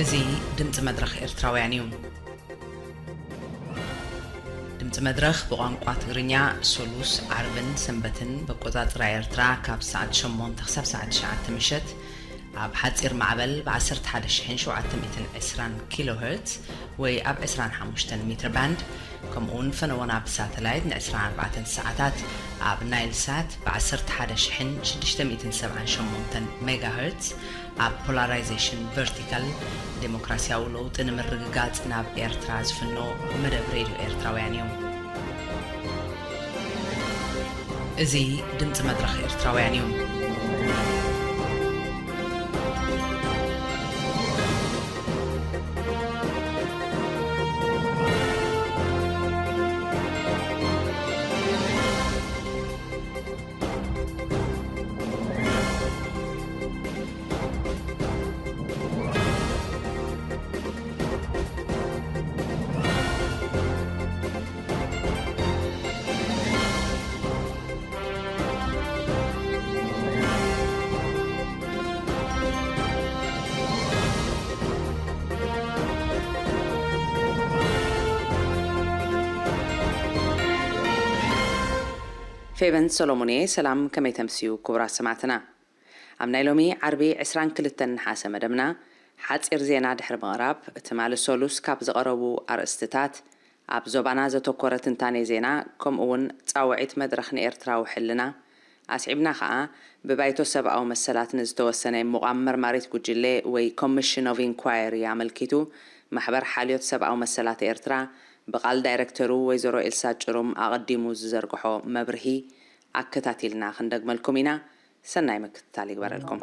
እዚ ድምፂ መድረኽ ኤርትራውያን እዩ። ድምፂ መድረኽ ብቋንቋ ትግርኛ ሰሉስ፣ ዓርብን ሰንበትን በቆፃፅራ ኤርትራ ካብ ሰዓት ሸሞንተ ክሳብ ሰዓት ትሽዓተ ምሸት ኣብ ሓፂር ማዕበል ብ ዓሰርተ ሓደ ሺሕን ሸውዓተ ሚእትን ዕስራን ኪሎ ሄርትዝ ወይ ኣብ ዕስራን ሓሙሽተን ሜትር ባንድ፣ ከምኡ እውን ፈነወና ብሳተላይት ን ዕስራን ኣርባዕተን ሰዓታት ኣብ ናይል ሳት ብ ዓሰርተ ሓደ ሺሕን ሽዱሽተ ሚእትን ሰብዓን ሸሞንተን ሜጋ ሄርትዝ፣ ኣብ ፖላራይዜሽን ቨርቲካል፣ ዴሞክራሲያዊ ለውጢ ንምርግጋጽ ናብ ኤርትራ ዝፍኖ መደብ ሬድዮ ኤርትራውያን እዩ። እዚ ድምጺ መድረኽ ኤርትራውያን እዩ። ፌቨን ሰሎሞን እየ። ሰላም፣ ከመይ ተምስዩ ክቡራት ሰማዕትና? ኣብ ናይ ሎሚ ዓርቢ ዕስራን ክልተን ነሓሰ መደብና ሓጺር ዜና ድሕሪ ምቕራብ፣ ትማሊ ሰሉስ ካብ ዝቐረቡ ኣርእስትታት ኣብ ዞባና ዘተኮረ ትንታኔ ዜና፣ ከምኡ እውን ጻውዒት መድረኽ ንኤርትራዊ ሕልና ኣስዒብና ኸኣ፣ ብባይቶ ሰብኣዊ መሰላት ንዝተወሰነ ምቋም መርማሪት ጉጅለ ወይ ኮሚሽን ኦቭ ኢንኳየሪ ኣመልኪቱ፣ ማሕበር ሓልዮት ሰብኣዊ መሰላት ኤርትራ ብቓል ዳይረክተሩ ወይዘሮ ኤልሳ ጭሩም ኣቐዲሙ ዝዘርግሖ መብርሂ ኣከታቲልና ክንደግመልኩም ኢና። ሰናይ ምክትታል ይግበረልኩም።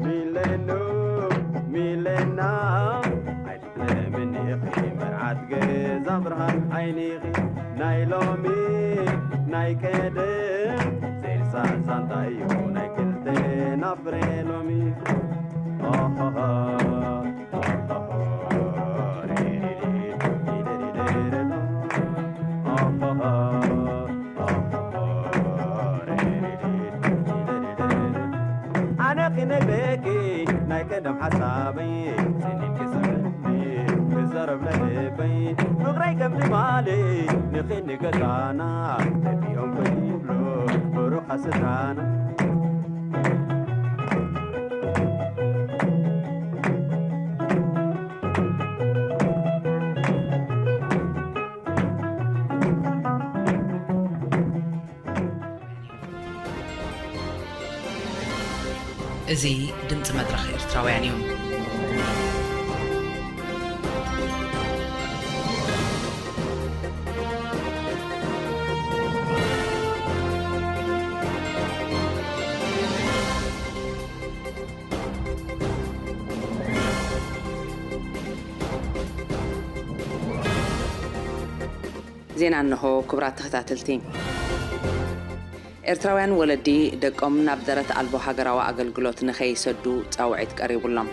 ሚሌኖ፣ ሚሌና፣ ኣይትጥለምኒ ኢኺ መርዓት ገዛ ብርሃን ዓይኒ ኢኺ። ናይ ሎሚ ናይ ቀደም ዘይርሳዕ ዛንታ እዩ ናይ ክልቴና ፍሬ ሎሚ። ኦሆሆ፣ ኦሆሆ፣ ሪሪሪ፣ ሪሪሪሪሪ፣ ኦሆሆ። ኣነ ክነግረኪ ናይ ቀደም ሓሳበይ፣ ስኒት ክስምኒ ክዛረብ ናይ ልበይ። ፍቕረይ ከም ትማሊ ንኺድ ንገዛና፣ ተቢኦም ከይብሎ ብሩኽ ስድራና። እዚ ድምፂ መድረኽ ኤርትራውያን እዩ። ዜና እንሆ፣ ክቡራት ተኸታተልቲ። ኤርትራውያን ወለዲ ደቆም ናብ ደረት ኣልቦ ሃገራዊ ኣገልግሎት ንኸይሰዱ ጻውዒት ቀሪቡሎም።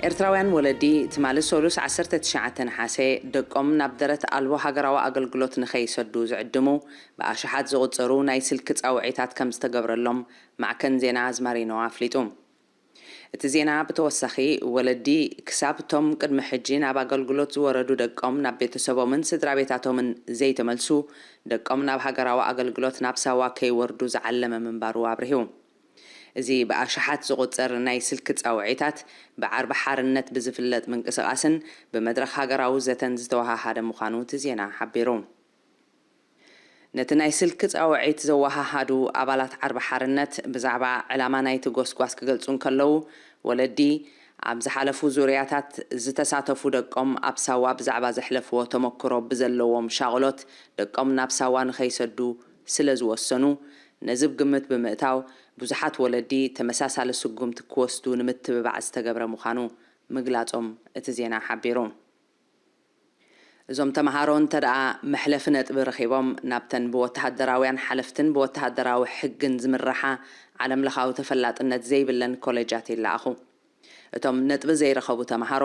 ኤርትራውያን ወለዲ ትማሊ ሰሉስ ዓሰርተ ትሽዓተ ነሓሰ ደቆም ናብ ደረት ኣልቦ ሃገራዊ ኣገልግሎት ንኸይሰዱ ዝዕድሙ ብኣሽሓት ዝቑጸሩ ናይ ስልኪ ጻውዒታት ከም ዝተገብረሎም ማዕከን ዜና ኣዝማሪኖ ኣፍሊጡ። እቲ ዜና ብተወሳኺ፣ ወለዲ ክሳብ እቶም ቅድሚ ሕጂ ናብ ኣገልግሎት ዝወረዱ ደቆም ናብ ቤተሰቦምን ስድራ ቤታቶምን ዘይተመልሱ፣ ደቆም ናብ ሃገራዊ ኣገልግሎት ናብ ሳዋ ከይወርዱ ዝዓለመ ምንባሩ ኣብሪሁ። እዚ ብኣሽሓት ዝቑጸር ናይ ስልኪ ጻውዒታት፣ ብዓርቢ ሓርነት ብዝፍለጥ ምንቅስቓስን ብመድረኽ ሃገራዊ ዘተን ዝተወሃሃደ ምዃኑ እቲ ዜና ሓቢሩ። ነቲ ናይ ስልኪ ጻውዒት ዘወሃሃዱ ኣባላት ዓርቢ ሓርነት ብዛዕባ ዕላማ ናይቲ ጎስጓስ ክገልጹ እንከለዉ፣ ወለዲ ኣብ ዝሓለፉ ዙርያታት ዝተሳተፉ ደቆም ኣብ ሳዋ ብዛዕባ ዘሕለፍዎ ተመክሮ ብዘለዎም ሻቕሎት ደቆም ናብ ሳዋ ንኸይሰዱ ስለ ዝወሰኑ፣ ነዚ ግምት ብምእታው ብዙሓት ወለዲ ተመሳሳሊ ስጉምቲ ክወስዱ ንምትብባዕ ዝተገብረ ምዃኑ ምግላጾም እቲ ዜና ሓቢሩ። እዞም ተምሃሮ እንተ ደኣ መሕለፊ ነጥቢ ረኺቦም፣ ናብተን ብወተሃደራውያን ሓለፍትን ብወተሃደራዊ ሕግን ዝምርሓ ዓለምለኻዊ ተፈላጥነት ዘይብለን ኮሌጃት ይለኣኹ። እቶም ነጥቢ ዘይረኸቡ ተምሃሮ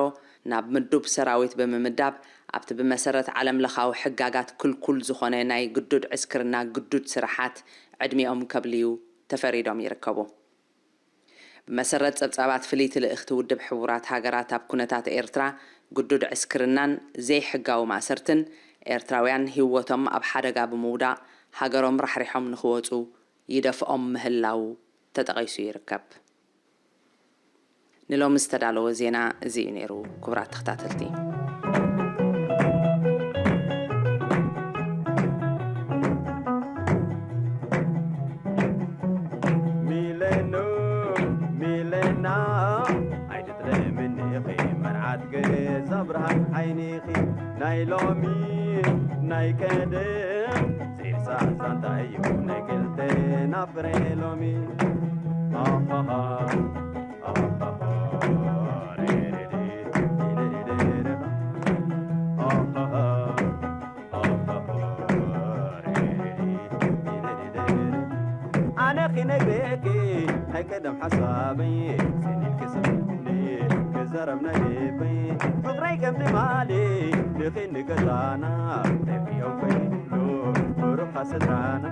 ናብ ምዱብ ሰራዊት ብምምዳብ፣ ኣብቲ ብመሰረት ዓለምለኻዊ ሕጋጋት ክልኩል ዝኾነ ናይ ግዱድ ዕስክርና ግዱድ ስራሓት ዕድሚኦም ከብልዩ ተፈሪዶም ይርከቡ። ብመሰረት ጸብጻባት ፍልይቲ ልእኽቲ ውድብ ሕቡራት ሃገራት ኣብ ኩነታት ኤርትራ፣ ግዱድ ዕስክርናን ዘይሕጋዊ ማእሰርትን ኤርትራውያን ህይወቶም ኣብ ሓደጋ ብምውዳቕ ሃገሮም ራሕሪሖም ንኽወጹ ይደፍኦም ምህላዉ ተጠቒሱ ይርከብ። ንሎሚ ዝተዳለወ ዜና እዚ እዩ ነይሩ፣ ክቡራት ተኸታተልቲ። ሚሌኖ፣ ሚሌና፣ ኣይትጥለምኒ ኢኺ መርዓት ገዛ ብርሃን ዓይኒ ኢኺ። ናይ ሎሚ ናይ ቀደም ዜሳ ዛንታ እዩ ናይ ክልተና ፍረ ሎሚ። ኣሃሃ፣ ኣሃሃ፣ ሬሬሬ፣ ሬሬሬ፣ ኣሃሃ። ኣነ ክነግረኪ ናይ ቀደም ሓሳበይ፣ ሰኒድኪ ስምዕኒ ክዛረብ ናይ ልበይ። ፍቕረይ ከም ትማሊ ንኺድ ንገዛና፣ ተቢኦም ኮይኑሉ ብሩኻ ስድራና።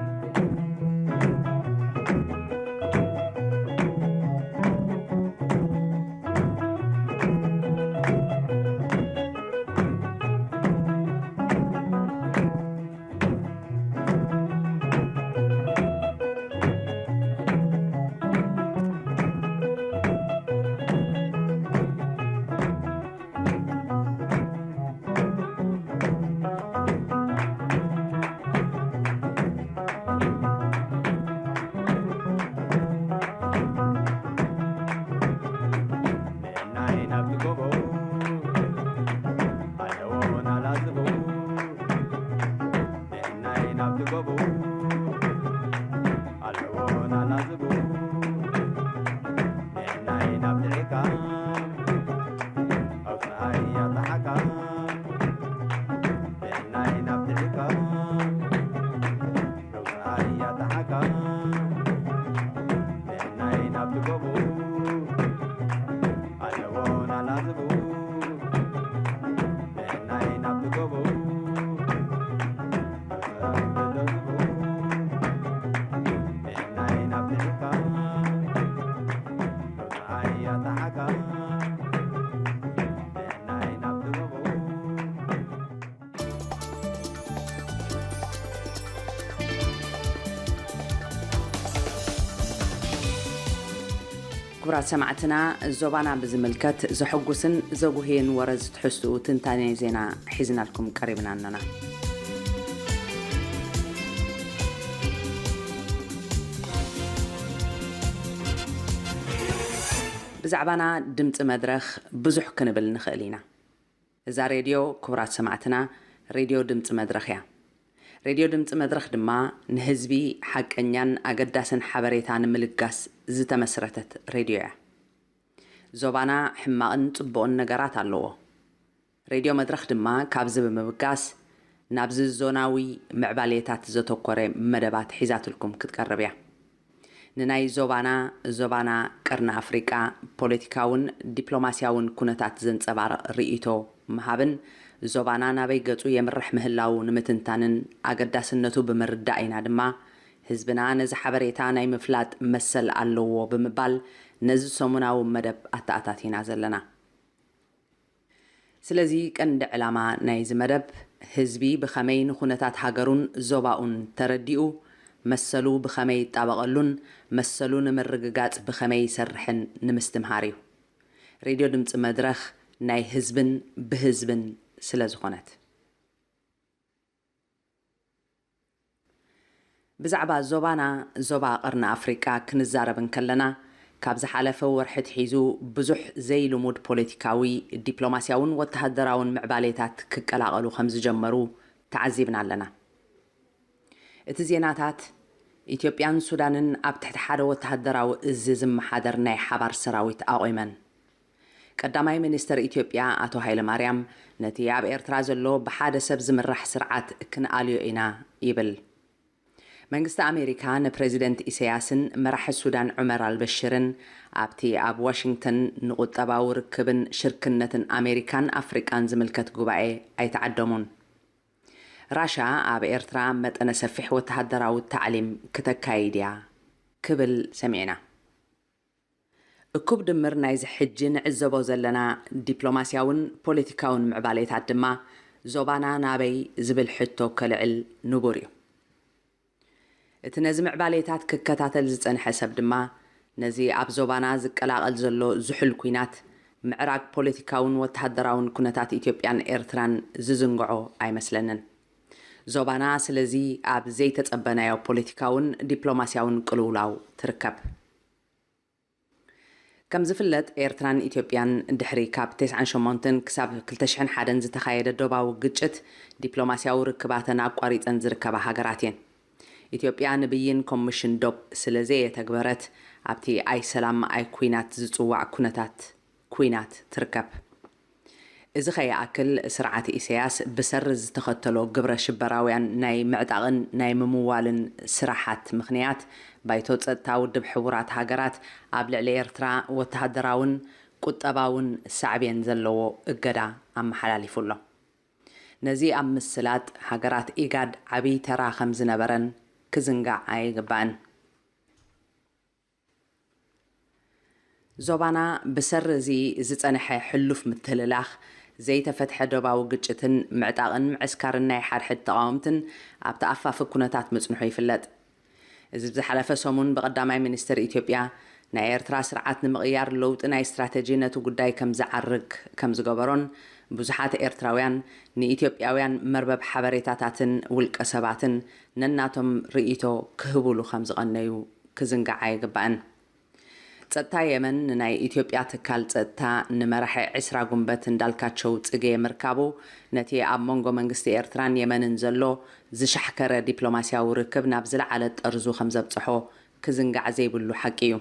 ክቡራት ሰማዕትና፣ ዞባና ብዝምልከት ዘሐጉስን ዘጉህይን ወረ ዝትሕዝትኡ ትንታኔ ዜና ሒዝናልኩም ቀሪብና ኣለና። ብዛዕባና ድምፂ መድረኽ ብዙሕ ክንብል ንኽእል ኢና። እዛ ሬድዮ፣ ክቡራት ሰማዕትና፣ ሬድዮ ድምፂ መድረኽ እያ። ሬድዮ ድምፂ መድረኽ ድማ ንህዝቢ ሓቀኛን ኣገዳስን ሓበሬታ ንምልጋስ ዝተመስረተት ሬድዮ እያ። ዞባና ሕማቕን ጽቡቕን ነገራት ኣለዎ። ሬድዮ መድረኽ ድማ ካብዚ ብምብጋስ ናብዚ ዞናዊ ምዕባሌታት ዘተኮረ መደባት ሒዛትልኩም ክትቀርብ እያ። ንናይ ዞባና፣ ዞባና ቀርኒ ኣፍሪቃ ፖለቲካውን ዲፕሎማስያውን ኩነታት ዘንጸባርቕ ርእይቶ ምሃብን ዞባና ናበይ ገጹ የምርሕ ምህላው ንምትንታንን ኣገዳስነቱ ብምርዳእ ኢና ድማ ህዝብና ነዚ ሓበሬታ ናይ ምፍላጥ መሰል ኣለዎ ብምባል ነዚ ሰሙናዊ መደብ ኣተኣታቲና ዘለና። ስለዚ ቀንዲ ዕላማ ናይዚ መደብ ህዝቢ ብኸመይ ንኹነታት ሃገሩን ዞባኡን ተረዲኡ መሰሉ ብኸመይ ይጣበቐሉን መሰሉ ንምርግጋጽ ብኸመይ ይሰርሕን ንምስትምሃር እዩ። ሬድዮ ድምጺ መድረኽ ናይ ህዝብን ብህዝብን ስለ ዝኾነት። ብዛዕባ ዞባና፣ ዞባ ቀርኒ ኣፍሪቃ ክንዛረብ እንከለና፣ ካብ ዝሓለፈ ወርሒ ኣትሒዙ ብዙሕ ዘይልሙድ ፖለቲካዊ፣ ዲፕሎማስያውን ወተሃደራውን ምዕባሌታት ክቀላቐሉ ከም ዝጀመሩ ተዓዚብና ኣለና። እቲ ዜናታት፣ ኢትዮጵያን ሱዳንን ኣብ ትሕቲ ሓደ ወተሃደራዊ እዝ ዝመሓደር ናይ ሓባር ሰራዊት ኣቑመን። ቀዳማይ ሚኒስተር ኢትዮጵያ ኣቶ ሃይለማርያም ነቲ ኣብ ኤርትራ ዘሎ ብሓደ ሰብ ዝምራሕ ስርዓት ክንኣልዮ ኢና ይብል። መንግስቲ ኣሜሪካ ንፕሬዚደንት ኢሳያስን መራሒ ሱዳን ዑመር ኣልበሽርን ኣብቲ ኣብ ዋሽንግተን ንቁጠባዊ ርክብን ሽርክነትን ኣሜሪካን ኣፍሪቃን ዝምልከት ጉባኤ ኣይተዓደሙን። ራሻ ኣብ ኤርትራ መጠነ ሰፊሕ ወተሃደራዊ ታዕሊም ክተካይድ እያ ክብል ሰሚዕና። እኩብ ድምር ናይዚ ሕጂ ንዕዘቦ ዘለና ዲፕሎማስያውን ፖለቲካውን ምዕባሌታት ድማ ዞባና ናበይ ዝብል ሕቶ ከልዕል ንቡር እዩ። እቲ ነዚ ምዕባሌታት ክከታተል ዝጸንሐ ሰብ ድማ ነዚ ኣብ ዞባና ዝቀላቐል ዘሎ ዝሑል ኲናት ምዕራግ ፖለቲካውን ወተሃደራውን ኩነታት ኢትዮጵያን ኤርትራን ዝዝንግዖ ኣይመስለንን። ዞባና ስለዚ ኣብ ዘይተጸበናዮ ፖለቲካውን ዲፕሎማስያውን ቅልውላው ትርከብ። ከም ዝፍለጥ ኤርትራን ኢትዮጵያን ድሕሪ ካብ ተስዓን ሸሞንተን ክሳብ ክልተ ሽሕን ሓደን ዝተኻየደ ዶባዊ ግጭት ዲፕሎማስያዊ ርክባተን ኣቋሪጸን ዝርከባ ሃገራት እየን። ኢትዮጵያ ንብይን ኮሚሽን ዶብ ስለ ዘየተግበረት ኣብቲ ኣይ ሰላም ኣይ ኲናት ዝጽዋዕ ኩነታት ኲናት ትርከብ። እዚ ከይኣክል፣ ስርዓት ኢሳያስ ብሰሪ ዝተኸተሎ ግብረ ሽበራውያን ናይ ምዕጣቕን ናይ ምምዋልን ስራሓት ምኽንያት፣ ባይቶ ጸጥታ ውድብ ሕቡራት ሃገራት ኣብ ልዕሊ ኤርትራ ወተሃደራውን ቁጠባውን ሳዕቤን ዘለዎ እገዳ ኣመሓላሊፉ ኣሎ። ነዚ ኣብ ምስላጥ ሃገራት ኢጋድ ዓብዪ ተራ ከም ዝነበረን ክዝንጋዕ ኣይግባእን። ዞባና ብሰሪ እዚ ዝጸንሐ ሕሉፍ ምትህልላኽ፣ ዘይተፈትሐ ዶባዊ ግጭትን ምዕጣቕን መዕስካርን ናይ ሓድሕድ ተቓወምትን ኣብቲ ኣፋፊ ኩነታት ምጽንሑ ይፍለጥ። እዚ ብዝሓለፈ ሰሙን ብቀዳማይ ሚኒስትር ኢትዮጵያ ናይ ኤርትራ ስርዓት ንምቕያር ለውጢ ናይ ስትራተጂ ነቲ ጉዳይ ከም ዝዓርግ ከም ዝገበሮን ብዙሓት ኤርትራውያን ንኢትዮጵያውያን መርበብ ሓበሬታታትን ውልቀ ሰባትን ነናቶም ርእይቶ ክህቡሉ ከም ዝቐነዩ ክዝንጋዕ ኣይግባእን። ጸጥታ የመን ንናይ ኢትዮጵያ ትካል ጸጥታ ንመራሒ ዕስራ ጉንበት እንዳልካቸው ጽጌ ምርካቡ ነቲ ኣብ መንጎ መንግስቲ ኤርትራን የመንን ዘሎ ዝሻሕከረ ዲፕሎማስያዊ ርክብ ናብ ዝለዓለ ጠርዙ ከም ዘብጽሖ ክዝንጋዕ ዘይብሉ ሓቂ እዩ።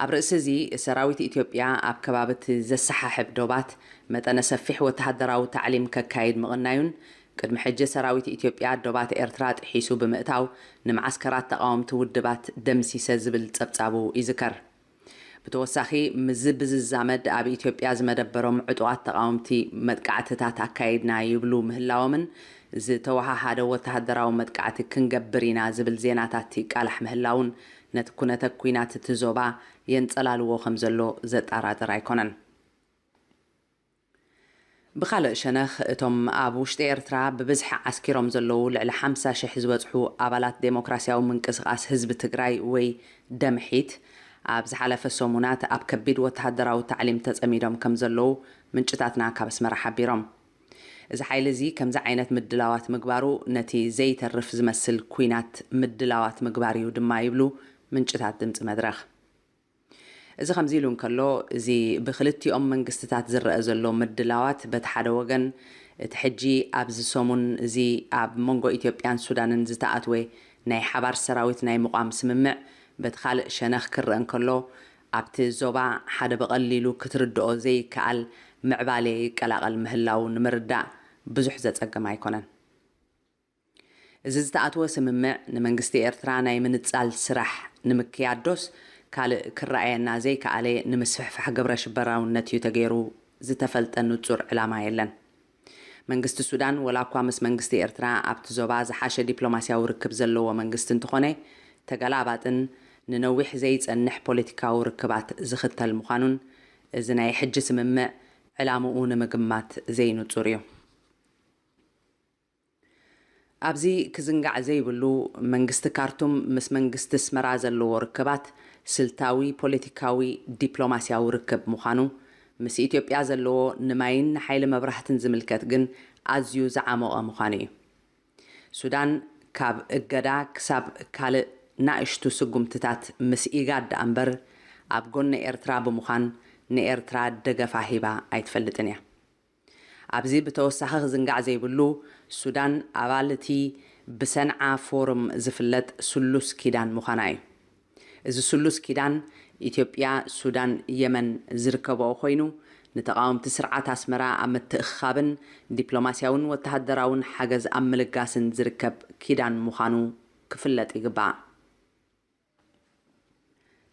ኣብ ርእሲ እዚ፣ ሰራዊት ኢትዮጵያ ኣብ ከባቢ እቲ ዘሰሓሕብ ዶባት መጠነ ሰፊሕ ወተሃደራዊ ታዕሊም ከካይድ ምቕናዩን፣ ቅድሚ ሕጂ ሰራዊት ኢትዮጵያ ዶባት ኤርትራ ጥሒሱ ብምእታው ንመዓስከራት ተቓወምቲ ውድባት ደምሲሰ ዝብል ጸብጻቡ ይዝከር። ብተወሳኺ፣ ምስዚ ብዝዛመድ ኣብ ኢትዮጵያ ዝመደበሮም ዕጡቓት ተቓወምቲ መጥቃዕትታት ኣካይድና ይብሉ ምህላዎምን፣ ዝተወሃሃደ ወተሃደራዊ መጥቃዕቲ ክንገብር ኢና ዝብል ዜናታት ይቃላሕ ምህላውን፣ ነቲ ኩነተ ኲናት እቲ ዞባ የንጸላልዎ ከም ዘሎ ዘጠራጥር ኣይኮነን። ብኻልእ ሸነኽ፣ እቶም ኣብ ውሽጢ ኤርትራ ብብዝሒ ዓስኪሮም ዘለዉ ልዕሊ ሓምሳ ሽሕ ዝበጽሑ ኣባላት ዴሞክራስያዊ ምንቅስቓስ ህዝቢ ትግራይ ወይ ደምሒት፣ ኣብ ዝሓለፈ ሰሙናት ኣብ ከቢድ ወተሃደራዊ ታዕሊም ተጸሚዶም ከም ዘለዉ ምንጭታትና ካብ ኣስመራ ሓቢሮም። እዚ ሓይሊ እዚ ከምዚ ዓይነት ምድላዋት ምግባሩ ነቲ ዘይተርፍ ዝመስል ኲናት ምድላዋት ምግባር እዩ ድማ ይብሉ ምንጭታት ድምጺ መድረኽ። እዚ ከምዚ ኢሉ እንከሎ፣ እዚ ብክልቲኦም መንግስትታት ዝረአ ዘሎ ምድላዋት በቲ ሓደ ወገን፣ እቲ ሕጂ ኣብዚ ሰሙን እዚ ኣብ መንጎ ኢትዮጵያን ሱዳንን ዝተኣትወ ናይ ሓባር ሰራዊት ናይ ምቋም ስምምዕ በቲ ካልእ ሸነኽ ክረአ እንከሎ፣ ኣብቲ ዞባ ሓደ ብቐሊሉ ክትርድኦ ዘይከኣል ምዕባሌ ይቀላቐል ምህላዉ ንምርዳእ ብዙሕ ዘጸግም ኣይኮነን። እዚ ዝተኣትወ ስምምዕ ንመንግስቲ ኤርትራ ናይ ምንጻል ስራሕ ንምክያድ ዶስ ካልእ ክረኣየና ዘይከኣለ ንምስፍሕፋሕ ግብረ ሽበራውነት እዩ ተገይሩ ዝተፈልጠ ንጹር ዕላማ የለን። መንግስቲ ሱዳን ወላ እኳ ምስ መንግስቲ ኤርትራ ኣብቲ ዞባ ዝሓሸ ዲፕሎማስያዊ ርክብ ዘለዎ መንግስቲ እንተኾነ፣ ተገላባጥን ንነዊሕ ዘይጸንሕ ፖለቲካዊ ርክባት ዝኽተል ምዃኑን፣ እዚ ናይ ሕጂ ስምምዕ ዕላምኡ ንምግማት ዘይንጹር እዩ። ኣብዚ ክዝንጋዕ ዘይብሉ፣ መንግስቲ ካርቱም ምስ መንግስቲ ኣስመራ ዘለዎ ርክባት ስልታዊ ፖለቲካዊ ዲፕሎማስያዊ ርክብ ምዃኑ፣ ምስ ኢትዮጵያ ዘለዎ ንማይን ንሓይሊ መብራህትን ዝምልከት ግን ኣዝዩ ዝዓሞቐ ምዃኑ እዩ። ሱዳን ካብ እገዳ ክሳብ ካልእ ናእሽቱ ስጉምትታት ምስ ኢጋድ ደኣ እምበር ኣብ ጎኒ ኤርትራ ብምዃን ንኤርትራ ደገፋ ሂባ ኣይትፈልጥን እያ። ኣብዚ ብተወሳኺ ክዝንጋዕ ዘይብሉ፣ ሱዳን ኣባል እቲ ብሰንዓ ፎርም ዝፍለጥ ስሉስ ኪዳን ምዃና እዩ። እዚ ስሉስ ኪዳን ኢትዮጵያ፣ ሱዳን፣ የመን ዝርከብኦ ኮይኑ፣ ንተቓወምቲ ስርዓት ኣስመራ ኣብ ምትእኽኻብን ዲፕሎማስያውን ወተሃደራውን ሓገዝ ኣብ ምልጋስን ዝርከብ ኪዳን ምዃኑ ክፍለጥ ይግባእ።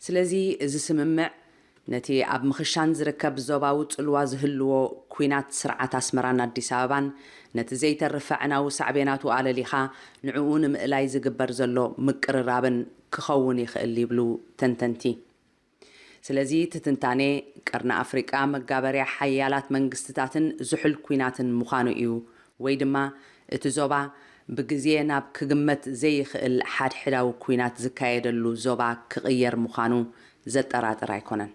ስለዚ እዚ ስምምዕ ነቲ ኣብ ምኽሻን ዝርከብ ዞባዊ ጽልዋ ዝህልዎ ኲናት ስርዓት ኣስመራን ኣዲስ ኣበባን ነቲ ዘይተርፍ ኣዕናዊ ሳዕቤናቱ ኣለሊኻ ንዕኡ ንምእላይ ዝግበር ዘሎ ምቅርራብን ክኸውን ይኽእል ይብሉ ተንተንቲ። ስለዚ እቲ ትንታኔ ቀርኒ ኣፍሪቃ መጋበርያ ሓያላት መንግስትታትን ዝሑል ኲናትን ምዃኑ እዩ፣ ወይ ድማ እቲ ዞባ ብግዜ ናብ ክግመት ዘይኽእል ሓድሕዳዊ ኲናት ዝካየደሉ ዞባ ክቕየር ምዃኑ ዘጠራጥር ኣይኮነን።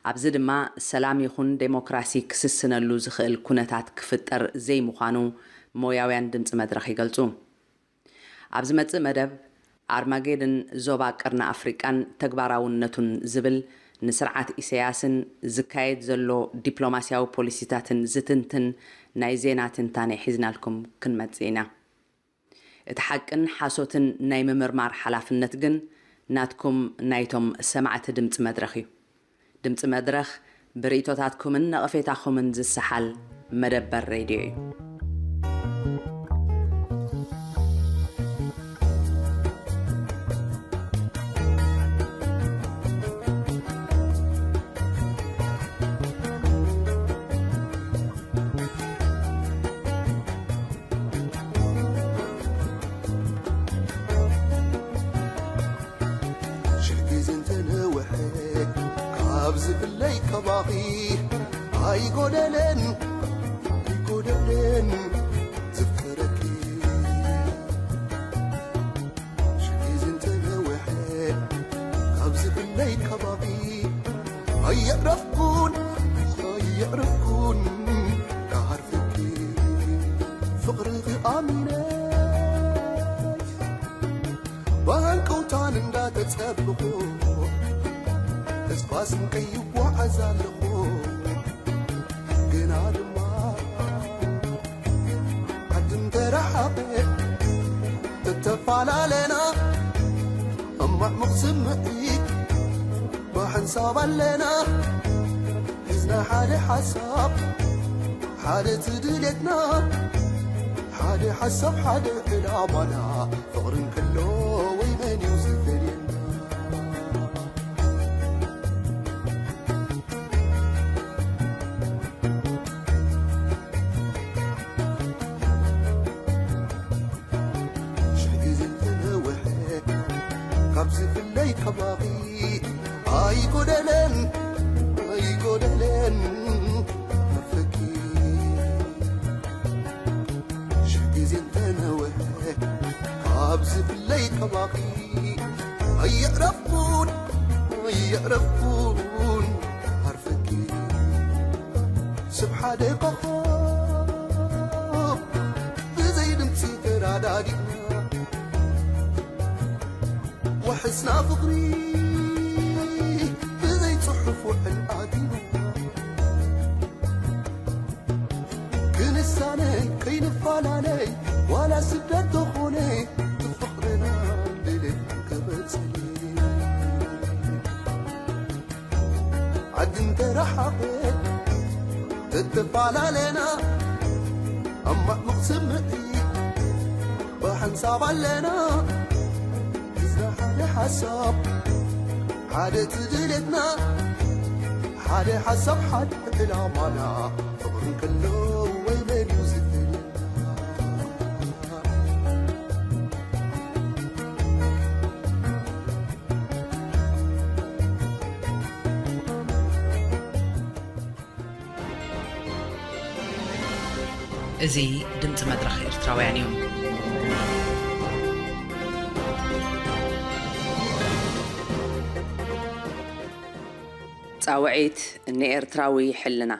ኣብዚ ድማ ሰላም ይኹን ዴሞክራሲ ክስስነሉ ዝኽእል ኩነታት ክፍጠር ዘይምዃኑ ሞያውያን ድምፂ መድረኽ ይገልፁ። ኣብ ዝመጽእ መደብ፣ ኣርማጌድን ዞባ ቀርኒ ኣፍሪቃን ተግባራውነቱን ዝብል ንስርዓት ኢሳያስን ዝካየድ ዘሎ ዲፕሎማስያዊ ፖሊሲታትን ዝትንትን ናይ ዜና ትንታኔ ሒዝናልኩም ክንመጽእ ኢና። እቲ ሓቅን ሓሶትን ናይ ምምርማር ሓላፍነት ግን ናትኩም ናይቶም ሰማዕቲ ድምፂ መድረኽ እዩ። ድምፂ መድረኽ ብርእይቶታትኩምን ነቐፌታኹምን ዝሰሓል መደበር ሬድዮ እዩ። ሽሕ ግዜ እንተነውሐ ካብ ዝፍለይ ካባኺ ኣይጎደለን፣ ኣይጎደለን ዝፍቅረኪ። ሽሕ ግዜ እንተነውሐ ካብ ዝፍለይ ካባኺ ኣየዕረፍኩን፣ ኣየዕረፍኩን ክሃርፈኪ ፍቕርኺ ኣሚነ ብሃንቀውታን እንዳተጸበኹ ተስፋ ስንቀይ ይጓዓዝ ኣለኹ። ግና ድማ ዓዲ እንተረሓቐ ተተፈላለና፣ ኣብ ማዕሙቕ ስምዒት ብሓንሳብ ኣለና። ሒዝና ሓደ ሓሳብ፣ ሓደ እቲ ድሌትና፣ ሓደ ሓሳብ፣ ሓደ ዕላማና። ፍቕሪ እንከሎ ወይ መን እዩ ዝፈልየና? ሽሕ ግዜ እንተነውሐ ካብ ዝፍለይ ካባኺ ኣይጎደለን፣ ኣይጎደለን ክሃርፈኪ። ሽሕ ግዜ እንተነውሐ ካብ ዝፍለይ ካባኺ ኣየዕረፍኩን፣ ኣየዕረፍኩን ክሃርፈኪ። ስብ ሓደ ኮኾብ ብዘይ ድምፂ ተራዳዲእና፣ ወሕስና ፍቕሪ ብዘይ ጽሑፍ ውዕል ኣቲና፣ ክንሳነ ከይንፈላለይ ዋላ ስደት ተኾነ፣ ፍቕርና ድሌት ክበጽሕ ዓዲ እንተረሓቐ እትፈላለና ኣብ ማዕሙቕ ስምዒት ብሓንሳብ ኣለና። ሒዝና ሓደ ሓሳብ፣ ሓደ እቲ ድሌትና፣ ሓደ ሓሳብ፣ ሓደ ዕላማና። ፍቕሪ እንከሎ ወይ መን እዩ ዝፍለየና? እዚ ድምጺ መድረኽ ኤርትራውያን እዩ። ጻውዒት ንኤርትራዊ ሕልና።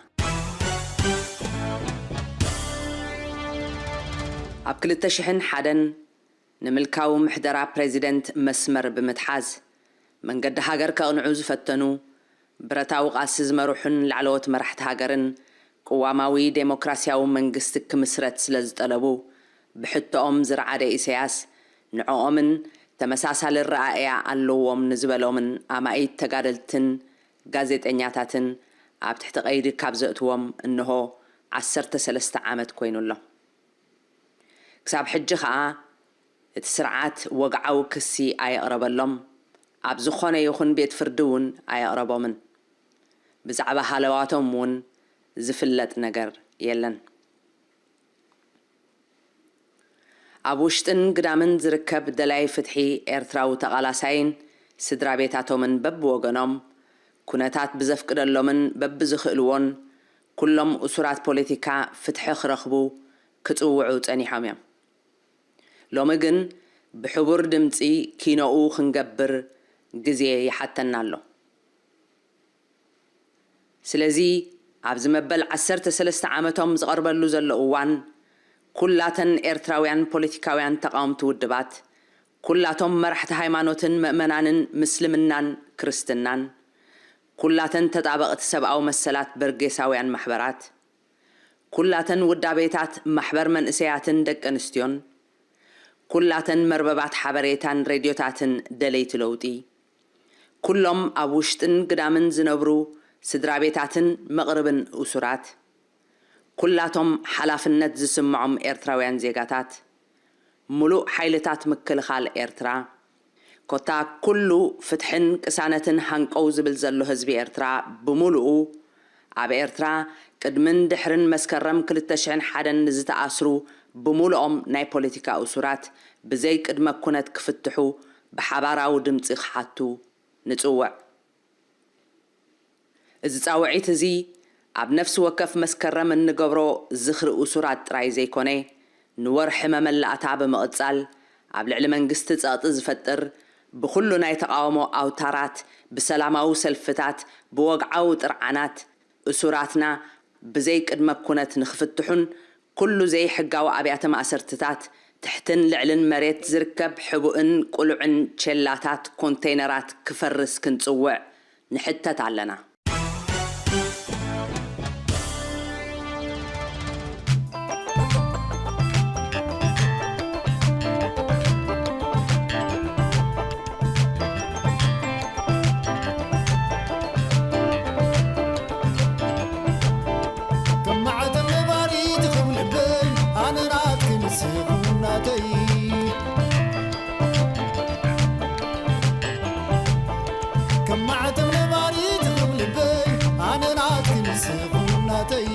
ኣብ ክልተ ሽሕን ሓደን ንምልካዊ ምሕደራ ፕሬዚደንት መስመር ብምትሓዝ፣ መንገዲ ሃገር ከቕንዑ ዝፈተኑ፣ ብረታዊ ቃልሲ ዝመርሑን ላዕለዎት መራሕቲ ሃገርን ቅዋማዊ ዴሞክራሲያዊ መንግስቲ ክምስረት ስለ ዝጠለቡ፣ ብሕቶኦም ዝረዓደ ኢሳያስ፣ ንዕኦምን ተመሳሳሊ ኣረኣእያ ኣለዎም ንዝበሎምን ኣማኢት ተጋደልትን ጋዜጠኛታትን ኣብ ትሕቲ ቀይዲ ካብ ዘእትዎም እንሆ ዓሰርተ ሰለስተ ዓመት ኮይኑ ኣሎ። ክሳብ ሕጂ ኸኣ እቲ ስርዓት ወግዓዊ ክሲ ኣየቕረበሎም፣ ኣብ ዝኾነ ይኹን ቤት ፍርዲ እውን ኣየቕረቦምን። ብዛዕባ ሃለዋቶም እውን ዝፍለጥ ነገር የለን። ኣብ ውሽጥን ግዳምን ዝርከብ ደላይ ፍትሒ ኤርትራዊ ተቓላሳይን ስድራ ቤታቶምን በብወገኖም፣ ኩነታት ብዘፍቅደሎምን በብዝኽእልዎን፣ ኩሎም እሱራት ፖለቲካ ፍትሒ ክረኽቡ ክጽውዑ ጸኒሖም እዮም። ሎሚ ግን ብሕቡር ድምጺ ኪኖኡ ክንገብር ግዜ ይሓተና ኣሎ። ስለዚ ኣብዚ መበል ዓሰርተ ሰለስተ ዓመቶም ዝቐርበሉ ዘሎ እዋን፣ ኩላተን ኤርትራውያን ፖለቲካውያን ተቓወምቲ ውድባት፣ ኩላቶም መራሕቲ ሃይማኖትን ምእመናንን ምስልምናን ክርስትናን፣ ኩላተን ተጣበቕቲ ሰብኣዊ መሰላት በርጌሳውያን ማሕበራት፣ ኩላተን ውዳቤታት ማሕበር መንእሰያትን ደቂ ኣንስትዮን፣ ኩላተን መርበባት ሓበሬታን ሬድዮታትን ደለይቲ ለውጢ፣ ኩሎም ኣብ ውሽጥን ግዳምን ዝነብሩ ስድራ ቤታትን መቕርብን እሱራት፣ ኩላቶም ሓላፍነት ዝስምዖም ኤርትራውያን ዜጋታት፣ ምሉእ ሓይልታት ምክልኻል ኤርትራ፣ ኮታ ኩሉ ፍትሕን ቅሳነትን ሃንቀው ዝብል ዘሎ ህዝቢ ኤርትራ ብምሉኡ፣ ኣብ ኤርትራ ቅድምን ድሕርን መስከረም ክልተ ሽሕን ሓደን ንዝተኣስሩ ብምሉኦም ናይ ፖለቲካ እሱራት ብዘይ ቅድመ ኩነት ክፍትሑ ብሓባራዊ ድምጺ ክሓቱ ንጽውዕ። እዚ ጻውዒት እዚ ኣብ ነፍሲ ወከፍ መስከረም እንገብሮ ዝኽሪ እሱራት ጥራይ ዘይኮነ፣ ንወርሒ መመላእታ ብምቕጻል፣ ኣብ ልዕሊ መንግስቲ ጸቕጢ ዝፈጥር፣ ብኹሉ ናይ ተቓውሞ ኣውታራት፣ ብሰላማዊ ሰልፍታት፣ ብወግዓዊ ጥርዓናት፣ እሱራትና ብዘይ ቅድመ ኩነት ንኽፍትሑን፣ ኩሉ ዘይሕጋዊ ኣብያተ ማእሰርትታት፣ ትሕትን ልዕልን መሬት ዝርከብ ሕቡእን ቅሉዕን ቸላታት ኮንተይነራት ክፈርስ ክንጽውዕ ንሕተት ኣለና። ከም ማዕተብ ነባሪት ከም ልበይ፣ ኣነ ናትኪ ንስኺ ናተይ። ከም ማዕተብ ነባሪት ከም ልበይ፣ ኣነ ናትኪ ንስኺ ናተይ።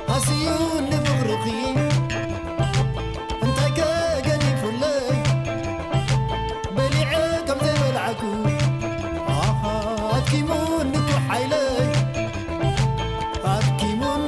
ሃስዩኒ ፍቕርኺ እንታይ ከ ገዲፉለይ፣ በሊዐ ከም ዘይበላዕኩ፣ ኣሃ፣ ኣድኪሙኒ እኮ ሓይለይ፣ ኣድኪሙኒ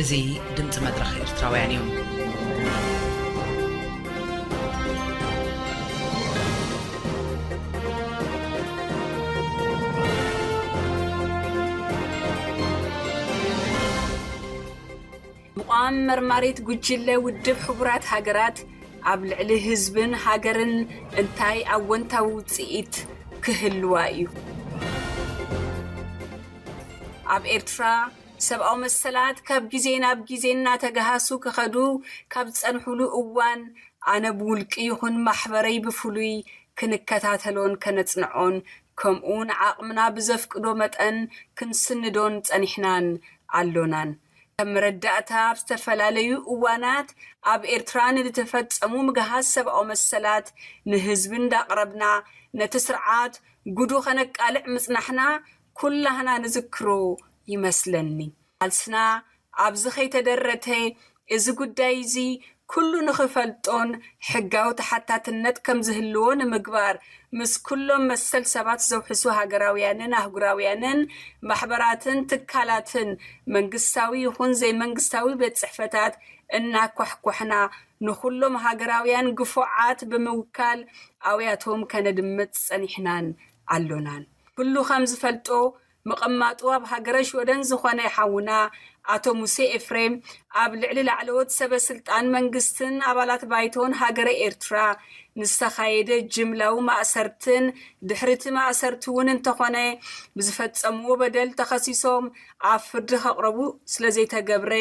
እዚ ድምፂ መድረኽ ኤርትራውያን እዩ። ምቋም መርማሪት ጉጅለ ውድብ ሕቡራት ሃገራት ኣብ ልዕሊ ህዝብን ሃገርን እንታይ ኣወንታዊ ውፅኢት ክህልዋ እዩ? ኣብ ኤርትራ ሰብኣዊ መሰላት ካብ ግዜ ናብ ግዜ እናተገሃሱ ክኸዱ ካብ ዝጸንሑሉ እዋን ኣነ ብውልቂ ይኹን ማሕበረይ ብፍሉይ ክንከታተሎን ከነጽንዖን ከምኡ ንዓቕምና ብዘፍቅዶ መጠን ክንስንዶን ጸኒሕናን ኣሎናን። ከም መረዳእታ ኣብ ዝተፈላለዩ እዋናት ኣብ ኤርትራ ንዝተፈጸሙ ምግሃስ ሰብኣዊ መሰላት ንህዝቢ እንዳቕረብና ነቲ ስርዓት ጉዱ ከነቃልዕ ምጽናሕና ኩላህና ንዝክሮ ይመስለኒ። ቃልስና ኣብዚ ከይተደረተ እዚ ጉዳይ እዚ ኩሉ ንኽፈልጦን ሕጋዊ ተሓታትነት ከም ዝህልዎ ንምግባር ምስ ኩሎም መሰል ሰባት ዘውሕሱ ሃገራውያንን ኣህጉራውያንን ማሕበራትን ትካላትን መንግስታዊ ይኹን ዘይመንግስታዊ ቤት ጽሕፈታት እናኳሕኳሕና ንኹሎም ሃገራውያን ግፉዓት ብምውካል ኣብያቶም ከነድምፅ ጸኒሕናን ኣሎናን። ኩሉ ከም ዝፈልጦ ምቕማጡ ኣብ ሃገረ ሽወደን ዝኾነ ሓውና ኣቶ ሙሴ ኤፍሬም ኣብ ልዕሊ ላዕለዎት ሰበ ስልጣን መንግስትን ኣባላት ባይቶን ሃገረ ኤርትራ ንዝተኻየደ ጅምላዊ ማእሰርትን ድሕሪ እቲ ማእሰርቲ እውን እንተኾነ ብዝፈጸምዎ በደል ተኸሲሶም ኣብ ፍርዲ ከቕረቡ ስለዘይተገብረ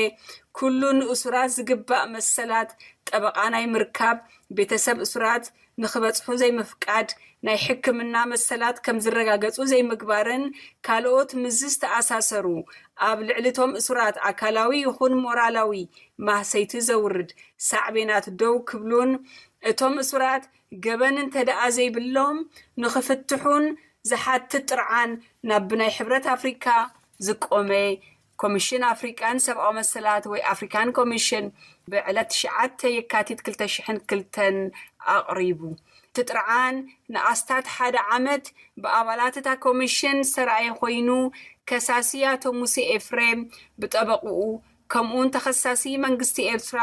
ኩሉ ንእሱራት ዝግባእ መሰላት ጠበቓ ናይ ምርካብ ቤተሰብ እሱራት ንኽበጽሑ ዘይምፍቃድ፣ ናይ ሕክምና መሰላት ከም ዝረጋገጹ ዘይምግባርን ካልኦት ምስዚ ዝተኣሳሰሩ ኣብ ልዕሊ እቶም እሱራት ኣካላዊ ይኹን ሞራላዊ ማህሰይቲ ዘውርድ ሳዕቤናት ደው ክብሉን እቶም እሱራት ገበን እንተደኣ ዘይብሎም ንኽፍትሑን ዝሓትት ጥርዓን ናብ ብናይ ሕብረት ኣፍሪካ ዝቆመ ኮሚሽን ኣፍሪቃን ሰብኣዊ መሰላት ወይ ኣፍሪካን ኮሚሽን ብዕለት ትሽዓተ የካቲት ክልተ ሽሕን ክልተን ኣቕሪቡ። እቲ ጥርዓን ንኣስታት ሓደ ዓመት ብኣባላት እታ ኮሚሽን ዝተረኣየ ኮይኑ ከሳሲ ኣቶ ሙሴ ኤፍሬም ብጠበቕኡ ከምኡውን ተኸሳሲ መንግስቲ ኤርትራ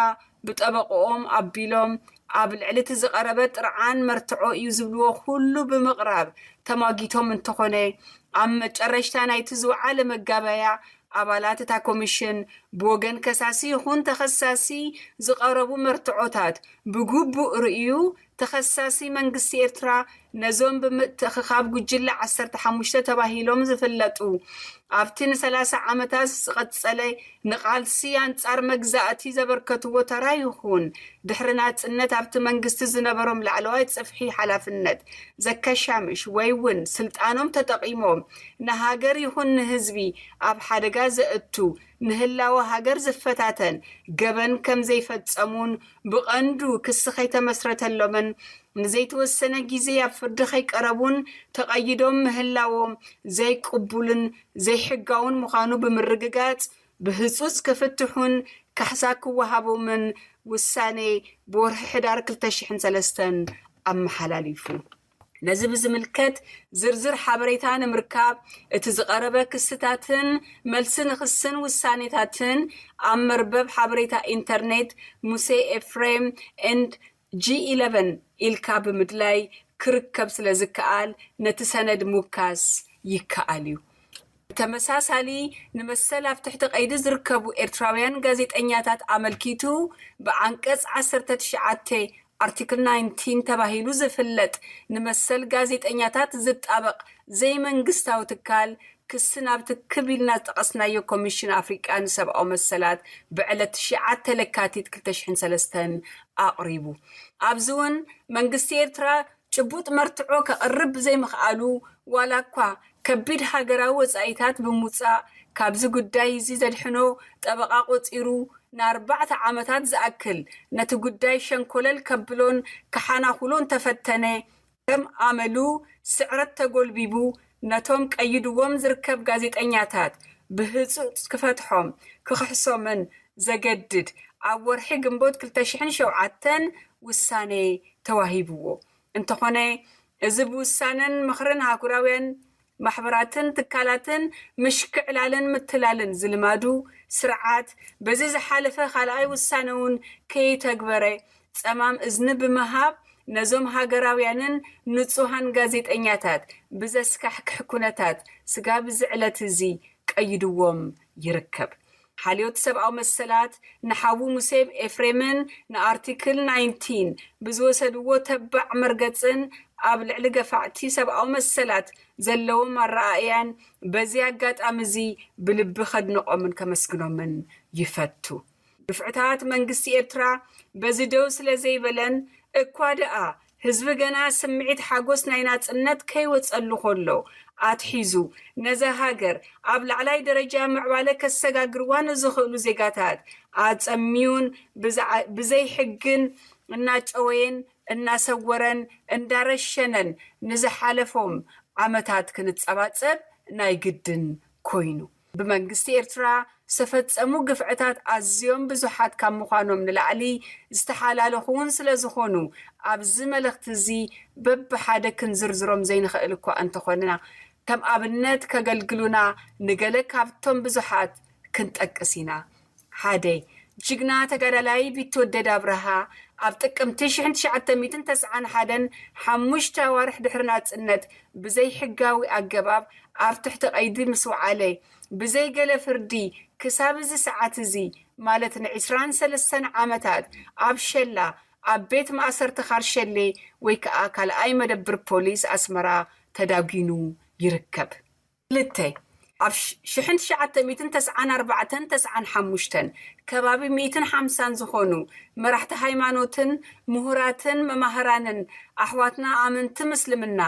ብጠበቕኦም ኣቢሎም ኣብ ልዕሊ እቲ ዝቐረበ ጥርዓን መርትዖ እዩ ዝብልዎ ኩሉ ብምቕራብ ተሟጊቶም እንተኾነ ኣብ መጨረሽታ ናይቲ ዝወዓለ መጋበያ ኣባላት እታ ኮሚሽን ብወገን ከሳሲ ይኹን ተኸሳሲ ዝቐረቡ መርትዖታት ብግቡእ ርእዩ ተኸሳሲ መንግስቲ ኤርትራ ነዞም ብምትእኽኻብ ጉጅለ ዓሰርተ ሓሙሽተ ተባሂሎም ዝፍለጡ ኣብቲ ንሰላሳ ዓመታት ዝቐጸለ ንቓልሲ ኣንጻር መግዛእቲ ዘበርከትዎ ተራ ይኹን ድሕሪ ናጽነት ኣብቲ መንግስቲ ዝነበሮም ላዕለዋይ ጽፍሒ ሓላፍነት ዘከሻምሽ ወይ እውን ስልጣኖም ተጠቒሞም ንሃገር ይኹን ንህዝቢ ኣብ ሓደጋ ዘእቱ ንህላወ ሃገር ዝፈታተን ገበን ከም ዘይፈጸሙን ብቐንዱ ክሲ ከይተመስረተሎምን ንዘይተወሰነ ግዜ ኣብ ፍርዲ ከይቀረቡን ተቐይዶም ምህላዎም ዘይቅቡልን ዘይሕጋውን ምዃኑ ብምርግጋጽ ብህጹጽ ክፍትሑን ካሕሳ ክወሃቦምን ውሳኔ ብወርሒ ሕዳር ክልተ ሽሕን ሰለስተን ኣመሓላሊፉ። ነዚ ብዝምልከት ዝርዝር ሓበሬታ ንምርካብ እቲ ዝቐረበ ክስታትን መልሲ ንክስን ውሳኔታትን ኣብ መርበብ ሓበሬታ ኢንተርኔት ሙሴ ኤፍሬም ኤንድ ጂ ኢለቨን ኢልካ ብምድላይ ክርከብ ስለ ዝከኣል ነቲ ሰነድ ምውካስ ይከኣል እዩ። ብተመሳሳሊ ንመሰል ኣብ ትሕቲ ቀይዲ ዝርከቡ ኤርትራውያን ጋዜጠኛታት ኣመልኪቱ ብዓንቀጽ ዓሰርተ ትሽዓተ ኣርቲክል ናይንቲን ተባሂሉ ዝፍለጥ ንመሰል ጋዜጠኛታት ዝጣበቕ ዘይመንግስታዊ ትካል ክሲ ናብቲ ክብ ኢልና ዝጠቐስናዮ ኮሚሽን ኣፍሪቃ ንሰብኣዊ መሰላት ብዕለት ትሽዓተ ለካቲት ክልተ ሽሕን ሰለስተን ኣቕሪቡ። ኣብዚ እውን መንግስቲ ኤርትራ ጭቡጥ መርትዖ ከቕርብ ብዘይምኽኣሉ ዋላ እኳ ከቢድ ሃገራዊ ወጻኢታት ብምውጻእ ካብዚ ጉዳይ እዚ ዘድሕኖ ጠበቓ ቆጺሩ ንኣርባዕተ ዓመታት ዝኣክል ነቲ ጉዳይ ሸንኮለል ከብሎን ክሓናኹሎ እንተፈተነ ከም ኣመሉ ስዕረት ተጎልቢቡ ነቶም ቀይድዎም ዝርከብ ጋዜጠኛታት ብህጹጽ ክፈትሖም ክኽሕሶምን ዘገድድ ኣብ ወርሒ ግንቦት ክልተ ሽሕን ሸውዓተን ውሳኔ ተዋሂብዎ። እንተኾነ እዚ ብውሳነን ምኽርን ኣህጉራውያን ማሕበራትን ትካላትን ምሽክዕላልን ምትላልን ዝልማዱ ስርዓት፣ በዚ ዝሓለፈ ካልኣይ ውሳነ እውን ከይተግበረ፣ ጸማም እዝኒ ብምሃብ ነዞም ሃገራውያንን ንጹሃን ጋዜጠኛታት ብዘስካሕክሕ ኩነታት ስጋብ እዚ ዕለት እዚ ቀይድዎም ይርከብ። ሓልዮት ሰብኣዊ መሰላት ንሓዉ ሙሴ ኤፍሬምን ንኣርቲክል ናይንቲን ብዝወሰድዎ ተባዕ መርገጽን ኣብ ልዕሊ ገፋዕቲ ሰብኣዊ መሰላት ዘለዎም ኣረኣእያን በዚ ኣጋጣሚ እዚ ብልቢ ከድንቖምን ከመስግኖምን ይፈቱ። ግፍዕታት መንግስቲ ኤርትራ በዚ ደው ስለ ዘይበለን እኳ ደኣ ህዝቢ ገና ስምዒት ሓጎስ ናይ ናጽነት ከይወጸሉ ከሎ ኣትሒዙ ነዛ ሃገር ኣብ ላዕላይ ደረጃ ምዕባለ ከሰጋግርዋ ንዝኽእሉ ዜጋታት ኣጸሚዩን ብዝዓ- ብዘይ ሕግን እናጨወየን እናሰወረን እንዳረሸነን ንዝሓለፎም ዓመታት ክንጸባጸብ ናይ ግድን ኮይኑ። ብመንግስቲ ኤርትራ ዝተፈጸሙ ግፍዕታት ኣዝዮም ብዙሓት ካብ ምዃኖም ንላዕሊ ዝተሓላለኹ እውን ስለ ዝኾኑ ኣብዚ መልእኽቲ እዚ በብሓደ ክንዝርዝሮም ዘይንኽእል እኳ እንተኾንና ከም ኣብነት ከገልግሉና ንገለ ካብቶም ብዙሓት ክንጠቅስ ኢና። ሓደ፣ ጅግና ተጋዳላይ ቢትወደድ ኣብርሃ ኣብ ጥቅምቲ ሽሕን ትሽዓተ ሚእትን ተስዓን ሓደን ሓሙሽተ ኣዋርሕ ድሕሪ ናጽነት ብዘይሕጋዊ ኣገባብ ኣብ ትሕቲ ቀይዲ ምስ ወዓለ ብዘይ ገለ ፍርዲ ክሳብ እዚ ሰዓት እዚ ማለት ንዕስራን ሰለስተን ዓመታት ኣብ ሸላ ኣብ ቤት ማእሰርቲ ካርሸሌ ወይ ከዓ ካልኣይ መደብር ፖሊስ ኣስመራ ተዳጒኑ ይርከብ። ክልተ፣ ኣብ ሽሕን ትሽዓተ ሚእትን ተስዓን ኣርባዕተን ተስዓን ሓሙሽተን ከባቢ ሚእትን ሓምሳን ዝኾኑ መራሕቲ ሃይማኖትን ምሁራትን መማህራንን ኣሕዋትና ኣመንቲ ምስልምና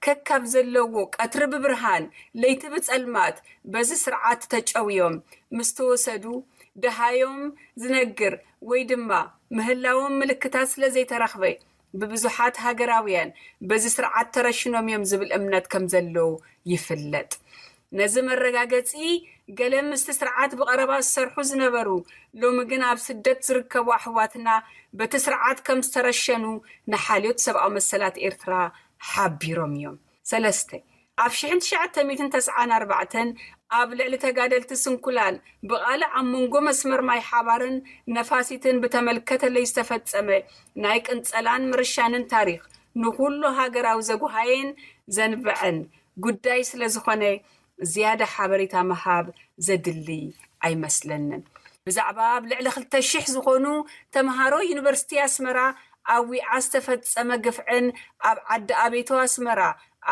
ከካብ ዘለዎ ቀትሪ ብብርሃን ለይቲ ብጸልማት በዚ ስርዓት ተጨውዮም ምስ ተወሰዱ ደሃዮም ዝነግር ወይ ድማ ምህላዎም ምልክታት ስለ ዘይተረኽበ ብብዙሓት ሃገራውያን በዚ ስርዓት ተረሽኖም እዮም ዝብል እምነት ከም ዘሎ ይፍለጥ። ነዚ መረጋገጺ ገለ ምስቲ ስርዓት ብቐረባ ዝሰርሑ ዝነበሩ ሎሚ ግን ኣብ ስደት ዝርከቡ ኣሕዋትና በቲ ስርዓት ከም ዝተረሸኑ ንሓልዮት ሰብኣዊ መሰላት ኤርትራ ሓቢሮም እዮም። ሰለስተ፣ ኣብ ሽሕን ትሽዓተ ሚእትን ተስዓን ኣርባዕተን ኣብ ልዕሊ ተጋደልቲ ስንኩላን ብቓልዕ ኣብ መንጎ መስመር ማይ ሓባርን ነፋሲትን ብተመልከተለይ ዝተፈጸመ ናይ ቅንጸላን ምርሻንን ታሪኽ ንኹሉ ሃገራዊ ዘጉሃየን ዘንበዐን ጉዳይ ስለ ዝኾነ ዝያዳ ሓበሬታ ምሃብ ዘድሊ ኣይመስለንን። ብዛዕባ ኣብ ልዕሊ ክልተ ሽሕ ዝኾኑ ተምሃሮ ዩኒቨርሲቲ ኣስመራ ኣብ ዊዓ ዝተፈጸመ ግፍዕን ኣብ ዓዲ ኣቤቶ ኣስመራ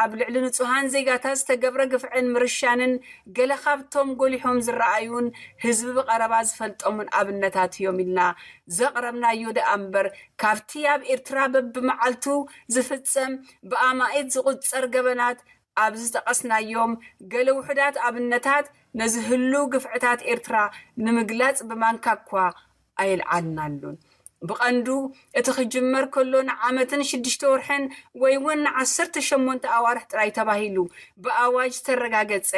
ኣብ ልዕሊ ንጹሃን ዜጋታት ዝተገብረ ግፍዕን ምርሻንን ገለ ካብቶም ጎሊሖም ዝረኣዩን ህዝቢ ብቐረባ ዝፈልጦምን ኣብነታት እዮም ኢልና ዘቕረብናዮ ደኣ እምበር ካብቲ ኣብ ኤርትራ በብመዓልቱ ዝፍጸም ብኣማኢት ዝቑጸር ገበናት ኣብ ዝጠቐስናዮም ገለ ውሑዳት ኣብነታት ነዚ ህሉው ግፍዕታት ኤርትራ ንምግላጽ ብማንካ እኳ ኣየልዓልናሉን። ብቐንዱ እቲ ክጅመር ከሎ ንዓመትን ሽዱሽተ ወርሕን ወይ እውን ንዓሰርተ ሸሞንተ ኣዋርሕ ጥራይ ተባሂሉ ብኣዋጅ ዝተረጋገጸ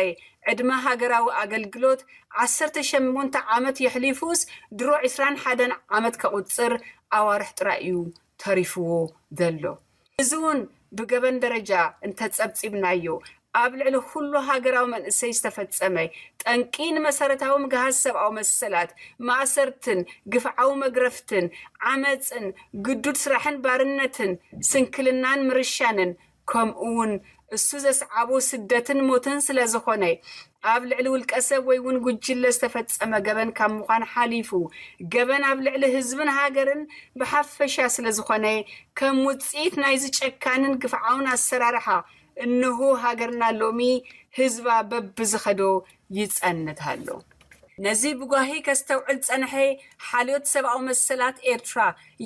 ዕድመ ሃገራዊ ኣገልግሎት ዓሰርተ ሸሞንተ ዓመት የሕሊፉስ ድሮ ዕስራን ሓደን ዓመት ከቑጽር ኣዋርሕ ጥራይ እዩ ተሪፍዎ ዘሎ። እዚ እውን ብገበን ደረጃ እንተጸብጺብናዮ ኣብ ልዕሊ ኩሉ ሃገራዊ መንእሰይ ዝተፈጸመ ጠንቂ ንመሰረታዊ ምግሃስ ሰብኣዊ መሰላት፣ ማእሰርትን ግፍዓዊ መግረፍትን፣ ዓመጽን ግዱድ ስራሕን ባርነትን፣ ስንክልናን ምርሻንን፣ ከምኡ እውን እሱ ዘስዓቦ ስደትን ሞትን ስለ ዝኾነ፣ ኣብ ልዕሊ ውልቀ ሰብ ወይ እውን ጉጅለ ዝተፈጸመ ገበን ካብ ምዃን ሓሊፉ፣ ገበን ኣብ ልዕሊ ህዝብን ሃገርን ብሓፈሻ ስለ ዝኾነ፣ ከም ውጽኢት ናይዚ ጨካንን ግፍዓውን ኣሰራርሓ፣ እንሆ ሃገርና ሎሚ ህዝባ በብዝኸዶ ይጸንት ኣሎ። ነዚ ብጓሂ ከስተውዕል ጸንሐ ሓልዮት ሰብኣዊ መሰላት ኤርትራ፣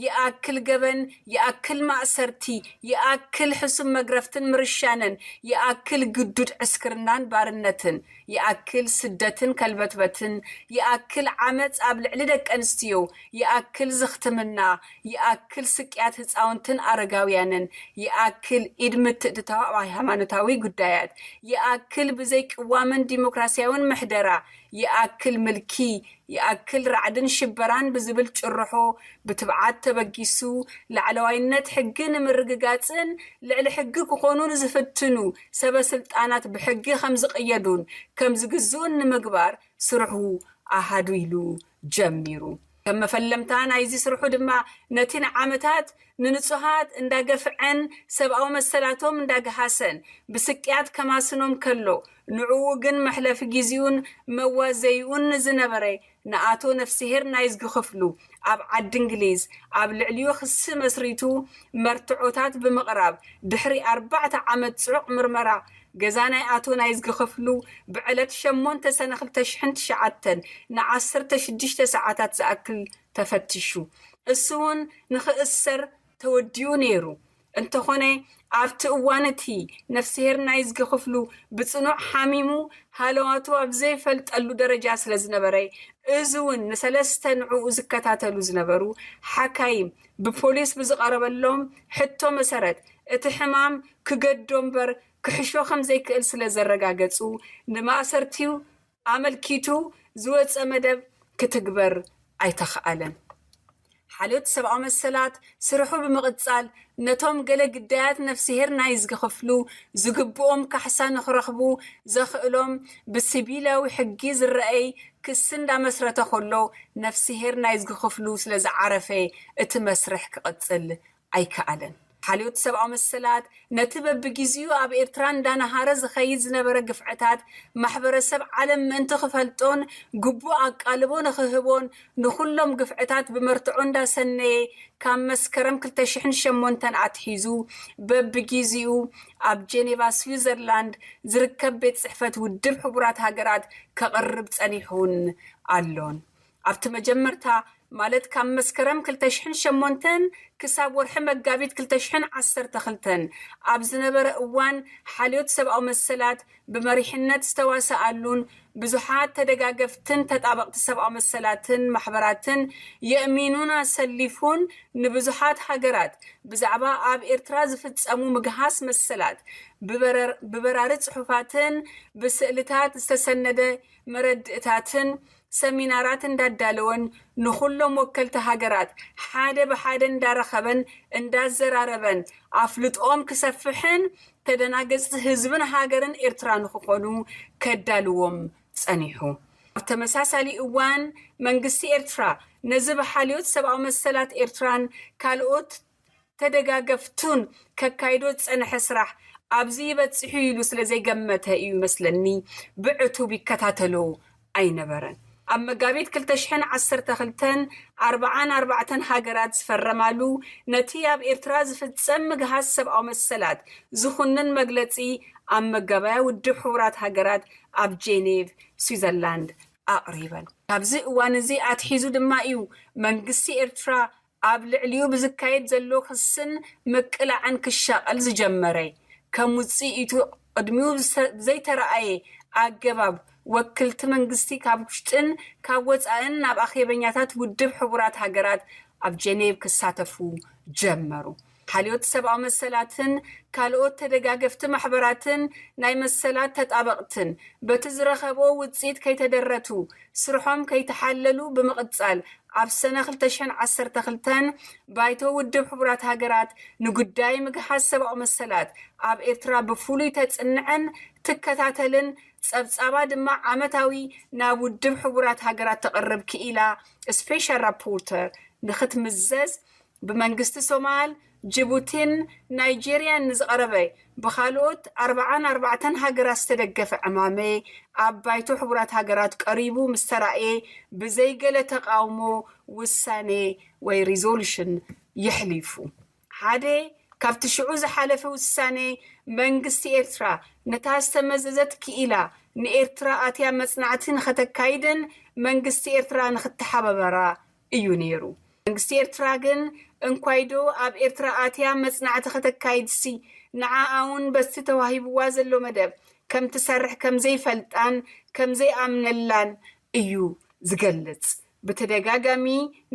ይኣክል ገበን፣ ይኣክል ማእሰርቲ፣ ይኣክል ሕሱም መግረፍትን ምርሻንን፣ ይኣክል ግዱድ ዕስክርናን ባርነትን፣ ይኣክል ስደትን ከልበትበትን፣ ይኣክል ዓመጽ ኣብ ልዕሊ ደቂ ኣንስትዮ፣ ይኣክል ዝኽትምና፣ ይኣክል ስቅያት ህጻውንትን ኣረጋውያንን፣ ይኣክል ኢድ ምትእትታው ኣብ ሃይማኖታዊ ጉዳያት፣ ይኣክል ብዘይ ቅዋምን ዲሞክራሲያውን ምሕደራ፣ ይኣክል ምልኪ፣ ይኣክል ራዕድን ሽበራን ብዝብል ጭርሖ ብትብዓት ተበጊሱ፣ ላዕለዋይነት ሕጊ ንምርግጋጽን ልዕሊ ሕጊ ክኾኑ ንዝፍትኑ ሰበ ስልጣናት ብሕጊ ከም ዝቕየዱን ከም ዝግዝኡን ንምግባር ስርሑ ኣሃዱ ኢሉ ጀሚሩ። ከም መፈለምታ ናይዚ ስርሑ ድማ ነቲ ንዓመታት ንንጹሃት እንዳገፍዐን ሰብኣዊ መሰላቶም እንዳገሃሰን ብስቅያት ከማስኖም ከሎ፣ ንዕኡ ግን መሕለፊ ግዜኡን መዋዘይኡን ዝነበረ ንኣቶ ነፍስሄር ናይዝጊ ክፍሉ ኣብ ዓዲ እንግሊዝ ኣብ ልዕሊኡ ክሲ መስሪቱ መርትዖታት ብምቕራብ ድሕሪ ኣርባዕተ ዓመት ጽዑቕ ምርመራ ገዛ ናይ ኣቶ ናይዝጊ ክፍሉ ብዕለት ሸሞንተ ሰነ ክልተ ሽሕን ትሽዓተን ንዓሰርተ ሽዱሽተ ሰዓታት ዝኣክል ተፈቲሹ። እሱ እውን ንኽእሰር ተወዲኡ ነይሩ። እንተኾነ ኣብቲ እዋን እቲ ነፍስሄር ናይዝጊ ክፍሉ ብጽኑዕ ሓሚሙ ሃለዋቱ ኣብ ዘይፈልጠሉ ደረጃ ስለ ዝነበረ፣ እዚ እውን ንሰለስተ ንዕኡ ዝከታተሉ ዝነበሩ ሓካይም ብፖሊስ ብዝቐረበሎም ሕቶ መሰረት እቲ ሕማም ክገዶ እምበር ክሕሾ ከም ዘይክእል ስለ ዘረጋገጹ ንማእሰርቲኡ ኣመልኪቱ ዝወጸ መደብ ክትግበር ኣይተኽኣለን። ሓልዮት ሰብኣዊ መሰላት ስርሑ ብምቕጻል ነቶም ገለ ግዳያት ነፍስሄር ናይዝጊ ክፍሉ ዝግብኦም ካሕሳ ንኽረኽቡ ዘኽእሎም ብሲቪላዊ ሕጊ ዝረኣይ ክሲ እንዳመስረተ ከሎ ነፍስሄር ናይዝጊ ክፍሉ ስለ ዝዓረፈ እቲ መስርሕ ክቕጽል ኣይከኣለን። ሓልዮት ሰብኣዊ መሰላት ነቲ በብግዜኡ ኣብ ኤርትራ እንዳነሃረ ዝኸይድ ዝነበረ ግፍዕታት ማሕበረሰብ ዓለም ምእንቲ ክፈልጦን ግቡእ ኣቃልቦ ንኽህቦን ንኹሎም ግፍዕታት ብመርትዖ እንዳሰነየ ካብ መስከረም ክልተ ሽሕን ሸሞንተን ኣትሒዙ በብግዜኡ ኣብ ጀኔቫ ስዊዘርላንድ ዝርከብ ቤት ጽሕፈት ውድብ ሕቡራት ሃገራት ከቕርብ ጸኒሑን ኣሎን። ኣብቲ መጀመርታ ማለት ካብ መስከረም ክልተ ሽሕን ሸሞንተን ክሳብ ወርሒ መጋቢት ክልተ ሽሕን ዓሰርተ ክልተን ኣብ ዝነበረ እዋን ሓልዮት ሰብኣዊ መሰላት ብመሪሕነት ዝተዋሰኣሉን ብዙሓት ተደጋገፍትን ተጣበቕቲ ሰብኣዊ መሰላትን ማሕበራትን የእሚኑን ኣሰሊፉን ንብዙሓት ሃገራት ብዛዕባ ኣብ ኤርትራ ዝፍጸሙ ምግሃስ መሰላት ብበረር- ብበራሪ ጽሑፋትን ብስእልታት ዝተሰነደ መረድእታትን ሰሚናራት እንዳዳለወን ንኹሎም ወከልቲ ሃገራት ሓደ ብሓደ እንዳረኸበን እንዳዘራረበን ኣፍልጦኦም ክሰፍሕን ተደናገጽቲ ህዝብን ሃገርን ኤርትራ ንኽኾኑ ከዳልዎም ጸኒሑ። ኣብ ተመሳሳሊ እዋን መንግስቲ ኤርትራ ነዚ ብሓልዮት ሰብኣዊ መሰላት ኤርትራን ካልኦት ተደጋገፍቱን ከካይዶ ዝጸንሐ ስራሕ ኣብዚ ይበጽሑ ኢሉ ስለ ዘይገመተ እዩ መስለኒ ብዕቱብ ይከታተሎ ኣይነበረን። ኣብ መጋቢት ክልተ ሽሕን ዓሰርተ ክልተን ኣርብዓን ኣርባዕተን ሃገራት ዝፈረማሉ ነቲ ኣብ ኤርትራ ዝፍጸም ምግሃስ ሰብኣዊ መሰላት ዝኹንን መግለጺ ኣብ መጋባያ ውድብ ሕቡራት ሃገራት ኣብ ጄኔቭ ስዊዘርላንድ ኣቕሪበን። ካብዚ እዋን እዚ ኣትሒዙ ድማ እዩ መንግስቲ ኤርትራ ኣብ ልዕሊኡ ብዝካየድ ዘሎ ክስን ምቅላዕን ክሻቐል ዝጀመረ። ከም ውጽኢቱ ቅድሚኡ ብዘይተረኣየ ኣገባብ ወክልቲ መንግስቲ ካብ ውሽጥን ካብ ወጻእን ናብ ኣኼበኛታት ውድብ ሕቡራት ሃገራት ኣብ ጀኔቭ ክሳተፉ ጀመሩ። ሓልዮት ሰብኣዊ መሰላትን ካልኦት ተደጋገፍቲ ማሕበራትን ናይ መሰላት ተጣበቕትን በቲ ዝረኸቦ ውጽኢት ከይተደረቱ ስርሖም ከይተሓለሉ ብምቕጻል ኣብ ሰነ ክልተ ሽሕን ዓሰርተ ክልተን ባይቶ ውድብ ሕቡራት ሃገራት ንጉዳይ ምግሃስ ሰብኣዊ መሰላት ኣብ ኤርትራ ብፍሉይ ተጽንዕን ትከታተልን ጸብጻባ ድማ ዓመታዊ ናብ ውድብ ሕቡራት ሃገራት ተቕርብ ክኢላ ስፔሻል ራፖርተር ንኽትምዘዝ ብመንግስቲ ሶማል፣ ጅቡቲን ናይጄርያን ንዝቐረበ ብኻልኦት ኣርብዓን ኣርባዕተን ሃገራት ዝተደገፈ ዕማመ ኣብ ባይቶ ሕቡራት ሃገራት ቀሪቡ ምስ ተራእየ ብዘይገለ ተቓውሞ ውሳኔ ወይ ሪዞሉሽን የሕሊፉ። ሓደ ካብቲ ሽዑ ዝሓለፈ ውሳኔ መንግስቲ ኤርትራ ነታ ዝተመዘዘት ክኢላ ንኤርትራ ኣትያ መጽናዕቲ ንኸተካይድን መንግስቲ ኤርትራ ንኽተሓባበራ እዩ ነይሩ። መንግስቲ ኤርትራ ግን እንኳይዶ ኣብ ኤርትራ ኣትያ መጽናዕቲ ከተካይድሲ ንዓኣ እውን በቲ ተዋሂብዋ ዘሎ መደብ ከም ትሰርሕ ከም ዘይፈልጣን ከም ዘይኣምነላን እዩ ዝገልጽ። ብተደጋጋሚ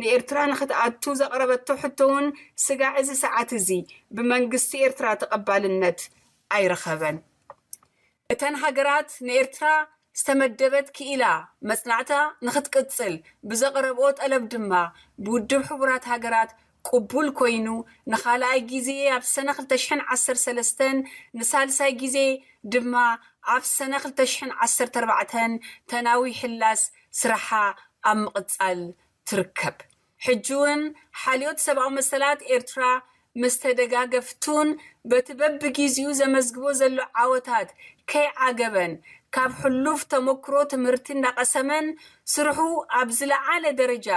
ንኤርትራ ንኽትኣቱ ዘቕረበቶ ሕቶ እውን ስጋዕ እዚ ሰዓት እዚ ብመንግስቲ ኤርትራ ተቐባልነት ኣይረኸበን። እተን ሃገራት ንኤርትራ ዝተመደበት ክኢላ መጽናዕታ ንኽትቅጽል ብዘቕረብኦ ጠለብ ድማ ብውድብ ሕቡራት ሃገራት ቅቡል ኮይኑ፣ ንኻልኣይ ግዜ ኣብ ሰነ ክልተ ሽሕን ዓሰርተ ሰለስተን፣ ንሳልሳይ ግዜ ድማ ኣብ ሰነ ክልተ ሽሕን ዓሰርተ ኣርባዕተን ተናዊሕላስ ስራሓ ኣብ ምቕጻል ትርከብ። ሕጂ እውን ሓልዮት ሰብኣዊ መሰላት ኤርትራ ምስ ተደጋገፍቱን በቲ በብጊዜኡ ዘመዝግቦ ዘሎ ዓወታት ከይዓገበን፣ ካብ ሕሉፍ ተመክሮ ትምህርቲ እንዳቐሰመን ስርሑ ኣብ ዝለዓለ ደረጃ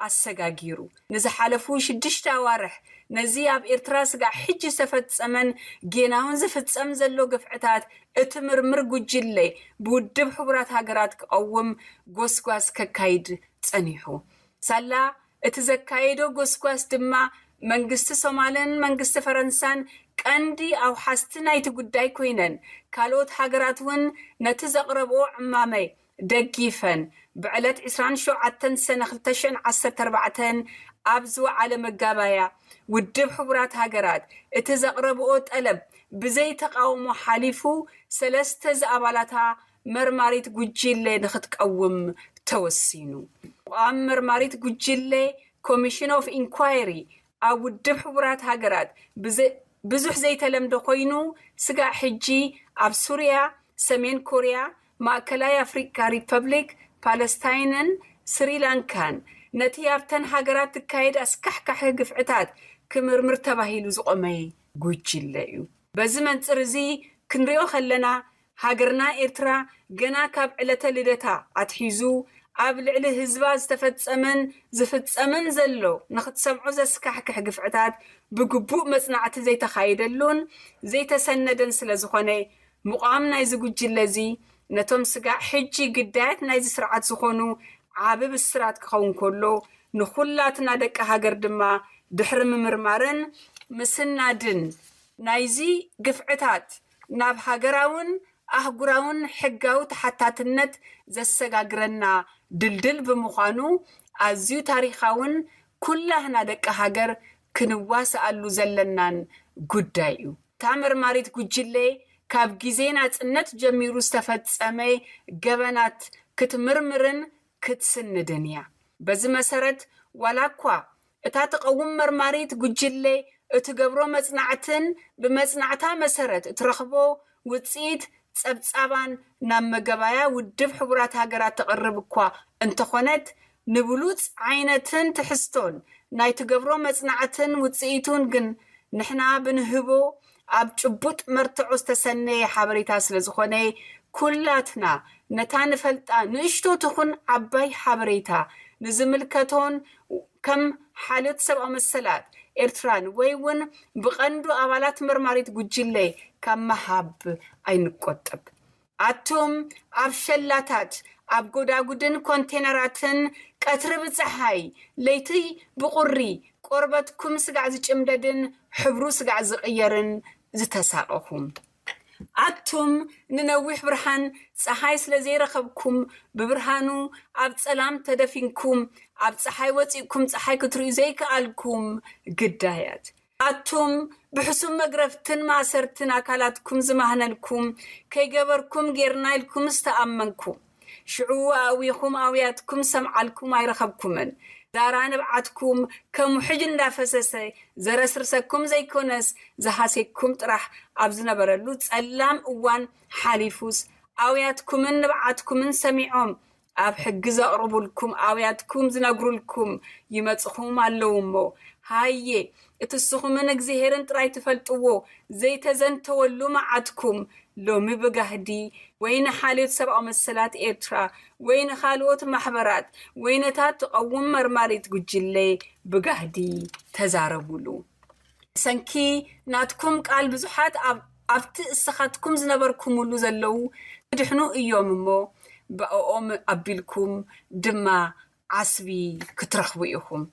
ኣሰጋጊሩ። ንዝሓለፉ ሽዱሽተ ኣዋርሕ ነዚ ኣብ ኤርትራ ስጋዕ ሕጂ ዝተፈጸመን ጌናውን ዝፍጸም ዘሎ ግፍዕታት እትምርምር ጉጅለ ብውድብ ሕቡራት ሃገራት ክቐውም ጎስጓስ ከካይድ ጸኒሑ። ሳላ እቲ ዘካየዶ ጎስጓስ ድማ መንግስቲ ሶማልን መንግስቲ ፈረንሳን ቀንዲ ኣውሓስቲ ናይቲ ጉዳይ ኮይነን፣ ካልኦት ሃገራት እውን ነቲ ዘቕረብኦ ዕማመ ደጊፈን። ብዕለት ዕስራን ሸውዓተን ሰነ ክልተ ሽሕን ዓሰርተ ኣርባዕተን ኣብ ዝወዓለ መጋባያ ውድብ ሕቡራት ሃገራት እቲ ዘቕረብኦ ጠለብ ብዘይ ተቓውሞ ሓሊፉ፣ ሰለስተ ዝኣባላታ መርማሪት ጉጅለ ንኽትቀውም ተወሲኑ። ምቋም መርማሪት ጉጅለ ኮሚሽን ኦፍ ኢንኳይሪ ኣብ ውድብ ሕቡራት ሃገራት ብዘ-፣ ብዙሕ ዘይተለምደ ኮይኑ፣ ስጋዕ ሕጂ ኣብ ሱርያ፣ ሰሜን ኮርያ፣ ማእከላይ ኣፍሪቃ ሪፐብሊክ፣ ፓለስታይንን ስሪላንካን ነቲ ኣብተን ሃገራት ትካየድ ኣስካሕካሒ ግፍዕታት ክምርምር ተባሂሉ ዝቖመ ጉጅለ እዩ። በዚ መንጽር እዚ ክንሪኦ ከለና፣ ሃገርና ኤርትራ ገና ካብ ዕለተ ልደታ ኣትሒዙ ኣብ ልዕሊ ህዝባ ዝተፈጸመን ዝፍጸምን ዘሎ ንኽትሰምዖ ዘስካሕክሕ ግፍዕታት ብግቡእ መጽናዕቲ ዘይተኻየደሉን ዘይተሰነደን ስለ ዝኾነ፣ ምቋም ናይዚ ጉጅለ እዚ ነቶም ስጋዕ ሕጂ ግዳያት ናይዚ ስርዓት ዝኾኑ ዓቢ ብስራት ክኸውን ከሎ፣ ንኹላትና ደቂ ሃገር ድማ ድሕሪ ምምርማርን ምስናድን ናይዚ ግፍዕታት ናብ ሃገራውን ኣህጉራውን ሕጋዊ ተሓታትነት ዘሰጋግረና ድልድል ብምዃኑ፣ ኣዝዩ ታሪኻውን ኩላህና ደቂ ሃገር ክንዋስኣሉ ዘለናን ጉዳይ እዩ። እታ መርማሪት ጉጅለ ካብ ግዜ ናጽነት ጀሚሩ ዝተፈጸመ ገበናት ክትምርምርን ክትስንድን እያ። በዚ መሰረት፣ ዋላ እኳ እታ ትቐውም መርማሪት ጉጅለ እትገብሮ መጽናዕትን ብመጽናዕታ መሰረት እትረኽቦ ውጽኢት ጸብጻባን ናብ መገባያ ውድብ ሕቡራት ሃገራት ተቕርብ እኳ እንተኾነት፣ ንብሉጽ ዓይነትን ትሕዝቶን ናይ ትገብሮ መጽናዕትን ውጽኢቱን ግን ንሕና ብንህቦ ኣብ ጭቡጥ መርትዖ ዝተሰነየ ሓበሬታ ስለ ዝኾነ፣ ኩላትና ነታ ንፈልጣ ንእሽቶ ትኹን ዓባይ ሓበሬታ ንዝምልከቶን ከም ሓልዮት ሰብኣዊ መሰላት ኤርትራን ወይ እውን ብቐንዱ ኣባላት መርማሪት ጉጅለ ካብ ምሃብ ኣይንቆጠብ። ኣቱም ኣብ ሸላታት፣ ኣብ ጎዳጉድን ኮንቴነራትን ቀትሪ ብጸሓይ፣ ለይቲ ብቑሪ፣ ቆርበትኩም ስጋዕ ዝጭምደድን ሕብሩ ስጋዕ ዝቕየርን ዝተሳቐኹም። ኣቱም ንነዊሕ ብርሃን ጸሓይ ስለ ዘይረኸብኩም፣ ብብርሃኑ ኣብ ጸላም ተደፊንኩም፣ ኣብ ጸሓይ ወጺእኩም ጸሓይ ክትርእዩ ዘይከኣልኩም ግዳያት። ኣቱም ብሕሱም መግረፍትን ማእሰርትን ኣካላትኩም ዝማህነልኩም፣ ከይገበርኩም ጌርና ኢልኩም ዝተኣመንኩም፣ ሽዑ ኣእዊኹም ኣውያትኩም ሰምዓልኩም ኣይረኸብኩምን። ዛራ ንብዓትኩም ከም ውሕጅ እንዳፈሰሰ ዘረስርሰኩም ዘይኮነስ፣ ዝሃሴኩም ጥራሕ ኣብ ዝነበረሉ ጸላም እዋን ሓሊፉስ፣ ኣውያትኩምን ንብዓትኩምን ሰሚዖም ኣብ ሕጊ ዘቕርቡልኩም ኣውያትኩም ዝነግሩልኩም ይመጽኹም ኣለዉ እሞ፣ ሃየ፣ እቲ እስኹምን እግዚኣብሄርን ጥራይ ትፈልጥዎ ዘይተዘንተወሉ መዓትኩም፣ ሎሚ ብጋህዲ ወይ ንሓልዮት ሰብኣዊ መሰላት ኤርትራ ወይ ንኻልኦት ማሕበራት ወይ ነታ ትቐውም መርማሪት ጉጅለ ብጋህዲ ተዛረቡሉ። ብሰንኪ ናትኩም ቃል ብዙሓት ኣብ-፣ ኣብቲ እስኻትኩም ዝነበርኩምሉ ዘለዉ ክድሕኑ እዮም እሞ፣ ብኣኦም ኣቢልኩም ድማ ዓስቢ ክትረኽቡ ኢኹም።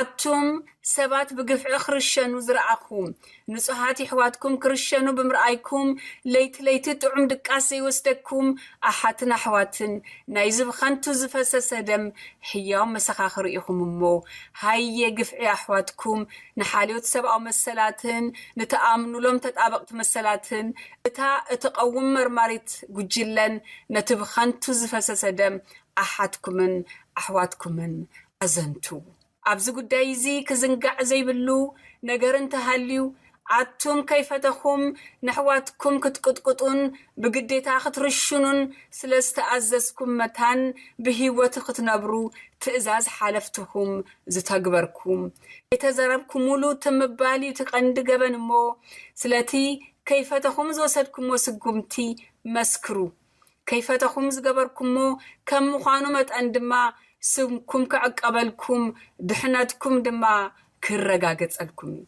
ኣቱም ሰባት ብግፍዒ ክርሸኑ ዝረኣኹም፣ ንጹሃት የሕዋትኩም ክርሸኑ ብምርኣይኩም፣ ለይቲ ለይቲ ጥዑም ድቃስ ዘይወስደኩም ኣሓትን ኣሕዋትን፣ ናይዚ ብኸንቱ ዝፈሰሰ ደም ሕያው መሰኻኽር ኢኹም እሞ፣ ሃየ ግፍዒ ኣሕዋትኩም ንሓልዮት ሰብኣዊ መሰላትን ንትኣምኑሎም ተጣበቕቲ መሰላትን እታ እትቐውም መርማሪት ጉጅለን ነቲ ብኸንቱ ዝፈሰሰ ደም ኣሓትኩምን ኣሕዋትኩምን ኣዘንቱ። ኣብዚ ጉዳይ እዚ ክዝንጋዕ ዘይብሉ ነገር እንተሃልዩ፣ ኣቱም ከይፈተኹም ነሕዋትኩም ክትቅጥቅጡን ብግዴታ ክትርሽኑን ስለ ዝተኣዘዝኩም መታን ብህይወት ክትነብሩ ትእዛዝ ሓለፍትኹም ዝተግበርኩም። የተዘረብኩሙሉ ትምባል እዩ እቲ ቀንዲ ገበን እሞ፣ ስለቲ ከይፈተኹም ዝወሰድኩሞ ስጉምቲ መስክሩ። ከይፈተኹም ዝገበርኩሞ ከም ምዃኑ መጠን ድማ ስምኩም ክዕቀበልኩም፣ ድሕነትኩም ድማ ክረጋገጸልኩም እዩ።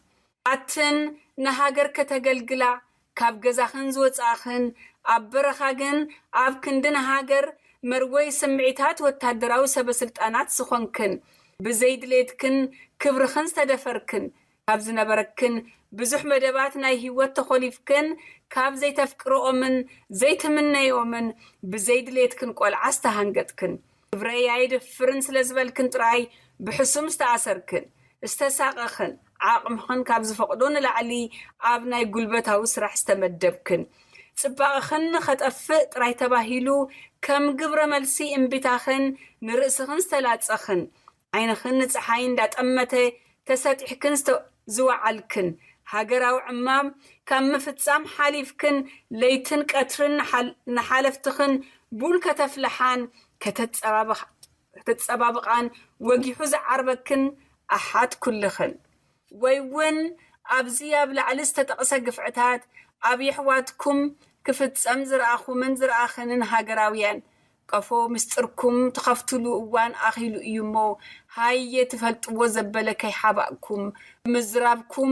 ኣትን ንሃገር ከተገልግላ ካብ ገዛኽን ዝወጻእኽን፣ ኣብ በረኻ ግን ኣብ ክንዲ ንሃገር መርወይ ስምዒታት ወታደራዊ ሰበ ስልጣናት ዝኾንክን፣ ብዘይድሌትክን ክብርኽን ዝተደፈርክን፣ ካብ ዝነበረክን ብዙሕ መደባት ናይ ህይወት ተኾሊፍክን፣ ካብ ዘይተፍቅርኦምን ዘይትምነዮምን ብዘይድሌትክን ቆልዓ ዝተሃንገጥክን፣ ክብረይ ኣይደፍርን ስለ ዝበልክን ጥራይ ብሕሱም ዝተኣሰርክን፣ ዝተሳቐኽን፣ ዓቕምኽን ካብ ዝፈቕዶ ንላዕሊ ኣብ ናይ ጉልበታዊ ስራሕ ዝተመደብክን፣ ጽባቐኽን ንኸጠፍእ ጥራይ ተባሂሉ ከም ግብረ መልሲ እምቢታኽን ንርእስኽን ዝተላጸኽን፣ ዓይንኽን ንጸሓይ እንዳጠመተ ተሰጢሕክን ዝተ-፣ ዝወዓልክን፣ ሃገራዊ ዕማም ካብ ምፍጻም ሓሊፍክን ለይትን ቀትርን ንሓል-፣ ንሓለፍትኽን ቡን ከተፍልሓን ከተጸባብኻ-፣ ከተጸባብቓን ወጊሑ ዝዓርበክን ኣሓት ኩልኽን። ወይ እውን ኣብዚ ኣብ ላዕሊ ዝተጠቕሰ ግፍዕታት ኣብ የሕዋትኩም ክፍጸም ዝረኣኹምን ዝረኣኽንን ሃገራውያን፣ ቀፎ ምስጢርኩም ትኸፍትሉ እዋን ኣኺሉ እዩ እሞ፣ ሃየ ትፈልጥዎ ዘበለ ከይሓባእኩም፣ ምዝራብኩም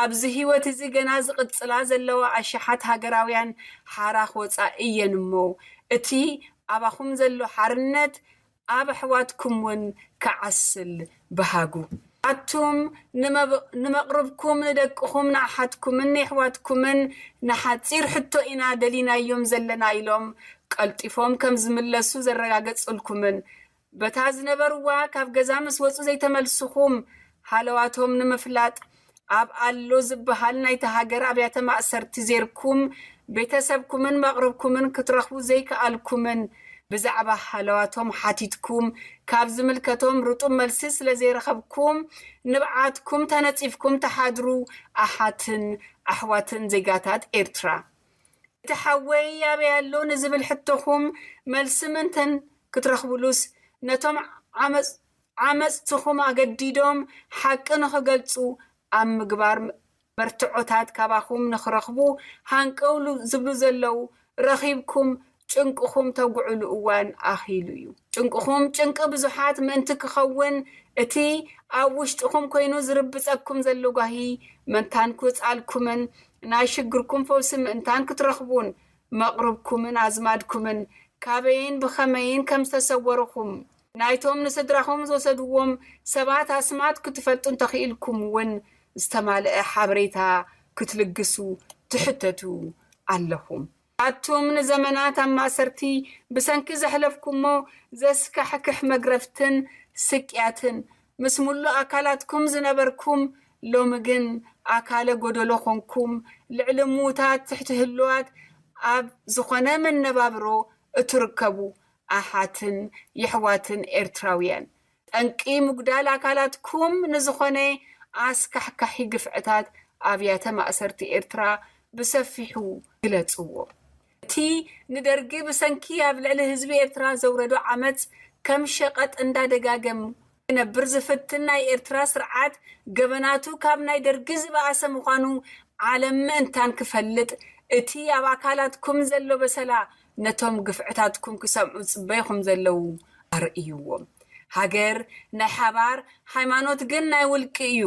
ኣብዚ ህይወት እዚ ገና ዝቕጽላ ዘለዋ ኣሽሓት ሃገራውያን ሓራ ክወጻ እየን እሞ፣ እቲ ኣባኹም ዘሎ ሓርነት ኣብ ኣሕዋትኩም እውን ክዓስል ብሃጉ። ኣቱም ንመብ-፣ ንመቕርብኩም፣ ንደቅኹም፣ ንኣሓትኩምን ንየሕዋትኩምን ንሓጺር ሕቶ ኢና ደሊናዮም ዘለና ኢሎም ቀልጢፎም ከም ዝምለሱ ዘረጋገጽልኩምን፣ በታ ዝነበርዋ ካብ ገዛ ምስ ወጹ ዘይተመልስኹም ሃለዋቶም ንምፍላጥ ኣብ ኣሎ ዝበሃል ናይታ ሃገር ኣብያተ ማእሰርቲ ዜርኩም ቤተሰብኩምን መቕርብኩምን ክትረኽቡ ዘይከኣልኩምን ብዛዕባ ሃለዋቶም ሓቲትኩም ካብ ዝምልከቶም ርጡብ መልሲ ስለ ዘይረኸብኩም ንብዓትኩም ተነጺፍኩም ትሓድሩ ኣሓትን ኣሕዋትን ዜጋታት ኤርትራ። እቲ ሓወይ ኣበይ ኣሎ ንዝብል ሕቶኹም መልሲ ምእንተን ክትረኽብሉስ ነቶም ዓመጽ-፣ ዓመጽትኹም ኣገዲዶም ሓቂ ንኽገልጹ ኣብ ምግባር መርትዖታት ካባኹም ንኽረኽቡ ሃንቀው ሉ-፣ ዝብሉ ዘለዉ ረኺብኩም ጭንቅኹም ተጉዕሉ እዋን ኣኺሉ እዩ። ጭንቅኹም ጭንቂ ብዙሓት ምእንቲ ክኸውን እቲ ኣብ ውሽጥኹም ኮይኑ ዝርብጸኩም ዘሎ ጓሂ መንታን ክውጽኣልኩምን ናይ ሽግርኩም ፈውሲ ምእንታን ክትረኽቡን መቕርብኩምን ኣዝማድኩምን ካበይን ብኸመይን ከም ዝተሰወርኹም ናይቶም ንስድራኹም ዝወሰድዎም ሰባት ኣስማት ክትፈልጡ እንተኽኢልኩም እውን ዝተማልአ ሓበሬታ ክትልግሱ ትሕተቱ ኣለኹም። ኣቱም ንዘመናት ኣብ ማእሰርቲ ብሰንኪ ዘሕለፍኩሞ ዘስካሕክሕ መግረፍትን ስቅያትን ምስ ምሉእ ኣካላትኩም ዝነበርኩም፣ ሎሚ ግን ኣካለ ጎደሎ ኾንኩም፣ ልዕሊ ምዉታት ትሕቲ ህሉዋት ኣብ ዝኾነ መነባብሮ እትርከቡ ኣሓትን የሕዋትን ኤርትራውያን፣ ጠንቂ ምጉዳል ኣካላትኩም ንዝኾነ ኣስካሕካሒ ግፍዕታት ኣብያተ ማእሰርቲ ኤርትራ ብሰፊሑ ግለጽዎ። እቲ ንደርጊ ብሰንኪ ኣብ ልዕሊ ህዝቢ ኤርትራ ዘውረዶ ዓመጽ ከም ሸቐጥ እንዳደጋገም ክነብር ዝፍትን ናይ ኤርትራ ስርዓት ገበናቱ ካብ ናይ ደርጊ ዝበኣሰ ምዃኑ ዓለም ምእንታን ክፈልጥ፣ እቲ ኣብ ኣካላትኩም ዘሎ በሰላ ነቶም ግፍዕታትኩም ክሰምዑ ዝጽበይኹም ዘለዉ ኣርእይዎም። ሃገር ናይ ሓባር፣ ሃይማኖት ግን ናይ ውልቂ እዩ።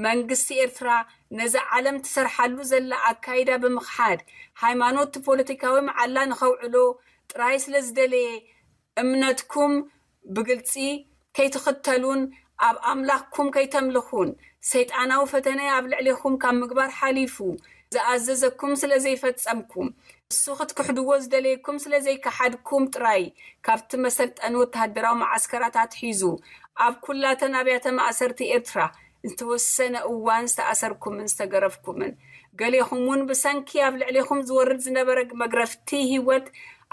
መንግስቲ ኤርትራ ነዚ ዓለም ትሰርሓሉ ዘላ ኣካይዳ ብምኽሓድ፣ ሃይማኖት ፖለቲካዊ መዓላ ንኸውዕሎ ጥራይ ስለ ዝደለየ፣ እምነትኩም ብግልጺ ከይትኽተሉን ኣብ ኣምላኽኩም ከይተምልኹን ሰይጣናዊ ፈተነ ኣብ ልዕሌኹም ካብ ምግባር ሓሊፉ ዝኣዘዘኩም ስለ ዘይፈጸምኩም፣ እሱ ክትክሕድዎ ዝደለየኩም ስለ ዘይከሓድኩም ጥራይ፣ ካብቲ መሰልጠኒ ወተሃደራዊ መዓስከራት ኣትሒዙ ኣብ ኩላተን ኣብያተ ማእሰርቲ ኤርትራ ዝተወሰነ እዋን ዝተኣሰርኩምን ዝተገረፍኩምን፣ ገሌኹም እውን ብሰንኪ ኣብ ልዕሌኹም ዝወርድ ዝነበረ መግረፍቲ ህይወት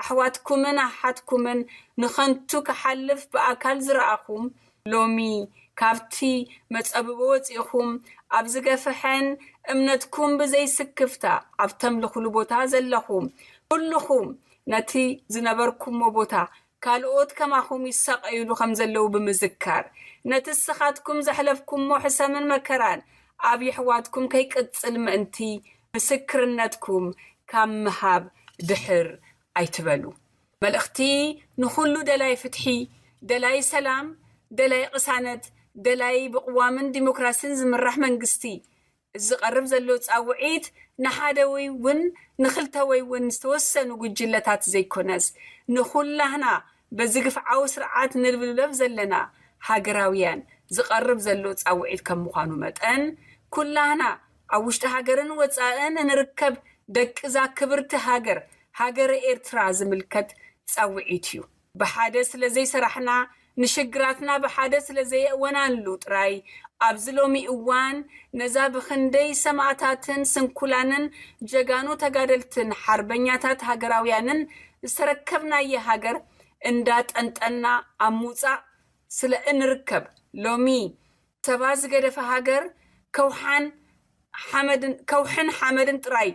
ኣሕዋትኩምን ኣሓትኩምን ንኸንቱ ክሓልፍ ብኣካል ዝረኣኹም፣ ሎሚ ካብቲ መጸብቦ ወጺእኹም ኣብ ዝገፍሐን እምነትኩም ብዘይስክፍታ ኣብ ተምልኹሉ ቦታ ዘለኹም ኩልኹም፣ ነቲ ዝነበርኩሞ ቦታ ካልኦት ከማኹም ይሳቐዩሉ ከም ዘለዉ ብምዝካር፣ ነቲ እስኻትኩም ዘሕለፍኩሞ ሕሰምን መከራን ኣብ የሕዋትኩም ከይቅጽል ምእንቲ፣ ምስክርነትኩም ካብ ምሃብ ድሕር ኣይትበሉ። መልእኽቲ ንኹሉ ደላይ ፍትሒ፣ ደላይ ሰላም፣ ደላይ ቅሳነት፣ ደላይ ብቕዋምን ዲሞክራሲን ዝምራሕ መንግስቲ። እዚ ዝቐርብ ዘሎ ጻውዒት ንሓደ ወይ እውን ንኽልተ ወይ እውን ዝተወሰኑ ጉጅለታት ዘይኮነስ፣ ንኹላህና በዚ ግፍዓዊ ስርዓት ንልብለብ ዘለና ሃገራውያን ዝቐርብ ዘሎ ጻውዒት ከም ምዃኑ መጠን፣ ኩላህና ኣብ ውሽጢ ሃገርን ወጻእን እንርከብ ደቂ እዛ ክብርቲ ሃገር፣ ሃገረ ኤርትራ ዝምልከት ጻውዒት እዩ። ብሓደ ስለ ዘይሰራሕና፣ ንሽግራትና ብሓደ ስለ ዘየእወናሉ ጥራይ፣ ኣብዚ ሎሚ እዋን ነዛ ብኽንደይ ሰማእታትን ስንኩላንን ጀጋኑ ተጋደልትን ሓርበኛታት ሃገራውያንን ዝተረከብናየ ሃገር እንዳጠንጠና ኣብ ምውጻእ ስለ እንርከብ፣ ሎሚ ሰባ ዝገደፈ ሃገር ከውሓን ሓመድን፣ ከውሕን ሓመድን ጥራይ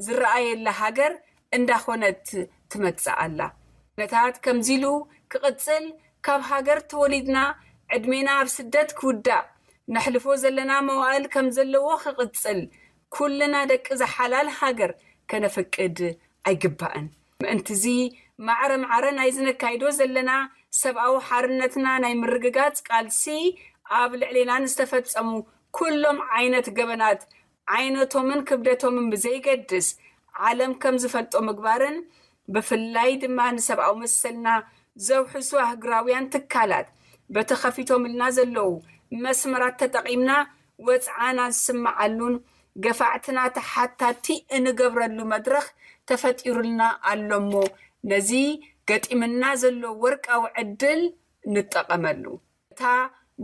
ዝረኣየላ ሃገር እንዳኾነት ትመጽእ ኣላ። ኩነታት ከምዚ ኢሉ ክቕጽል፣ ካብ ሃገር ተወሊድና ዕድሜና ኣብ ስደት ክውዳእ፣ ነሕልፎ ዘለና መዋእል ከም ዘለዎ ክቕጽል፣ ኩልና ደቂ እዛ ሓላል ሃገር ከነፍቅድ ኣይግባእን። ምእንትዚ ማዕረ ማዕረ ናይዚ ነካይዶ ዘለና ሰብኣዊ ሓርነትና ናይ ምርግጋጽ ቃልሲ፣ ኣብ ልዕሌና ንዝተፈጸሙ ኩሎም ዓይነት ገበናት፣ ዓይነቶምን ክብደቶምን ብዘይገድስ፣ ዓለም ከም ዝፈልጦ ምግባርን፣ ብፍላይ ድማ ንሰብኣዊ መሰልና ዘውሕሱ ኣህጉራውያን ትካላት፣ በቲ ከፊቶምልና ዘለዉ መስመራት ተጠቒምና፣ ወጽዓና ዝስምዓሉን ገፋዕትና ተሓታቲ እንገብረሉ መድረኽ ተፈጢሩልና ኣሎ እሞ፣ ነዚ ገጢምና ዘሎ ወርቃዊ ዕድል ንጠቐመሉ። እታ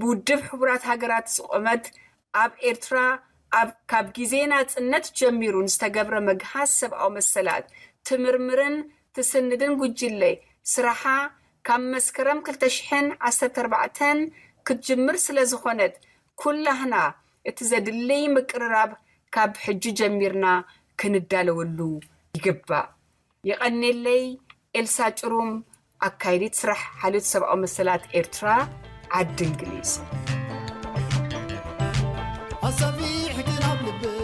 ብውድብ ሕቡራት ሃገራት ዝቖመት፣ ኣብ ኤርትራ ኣብ፣ ካብ ግዜ ናጽነት ጀሚሩ ንዝተገብረ መግሃስ ሰብኣዊ መሰላት ትምርምርን ትስንድን ጉጅለ፣ ስራሓ ካብ መስከረም ክልተ ሽሕን ዓሰርተ ኣርባዕተን ክትጅምር ስለ ዝኾነት፣ ኩላህና እቲ ዘድልይ ምቅርራብ ካብ ሕጂ ጀሚርና ክንዳለወሉ ይግባእ። የቐኔለይ። ኤልሳ ጭሩም፣ ኣካይዲት ስራሕ ሓልዮት ሰብኣዊ መሰላት ኤርትራ፣ ዓዲ እንግሊዝ። ኣሳፊሕኪ ናብ ልበይ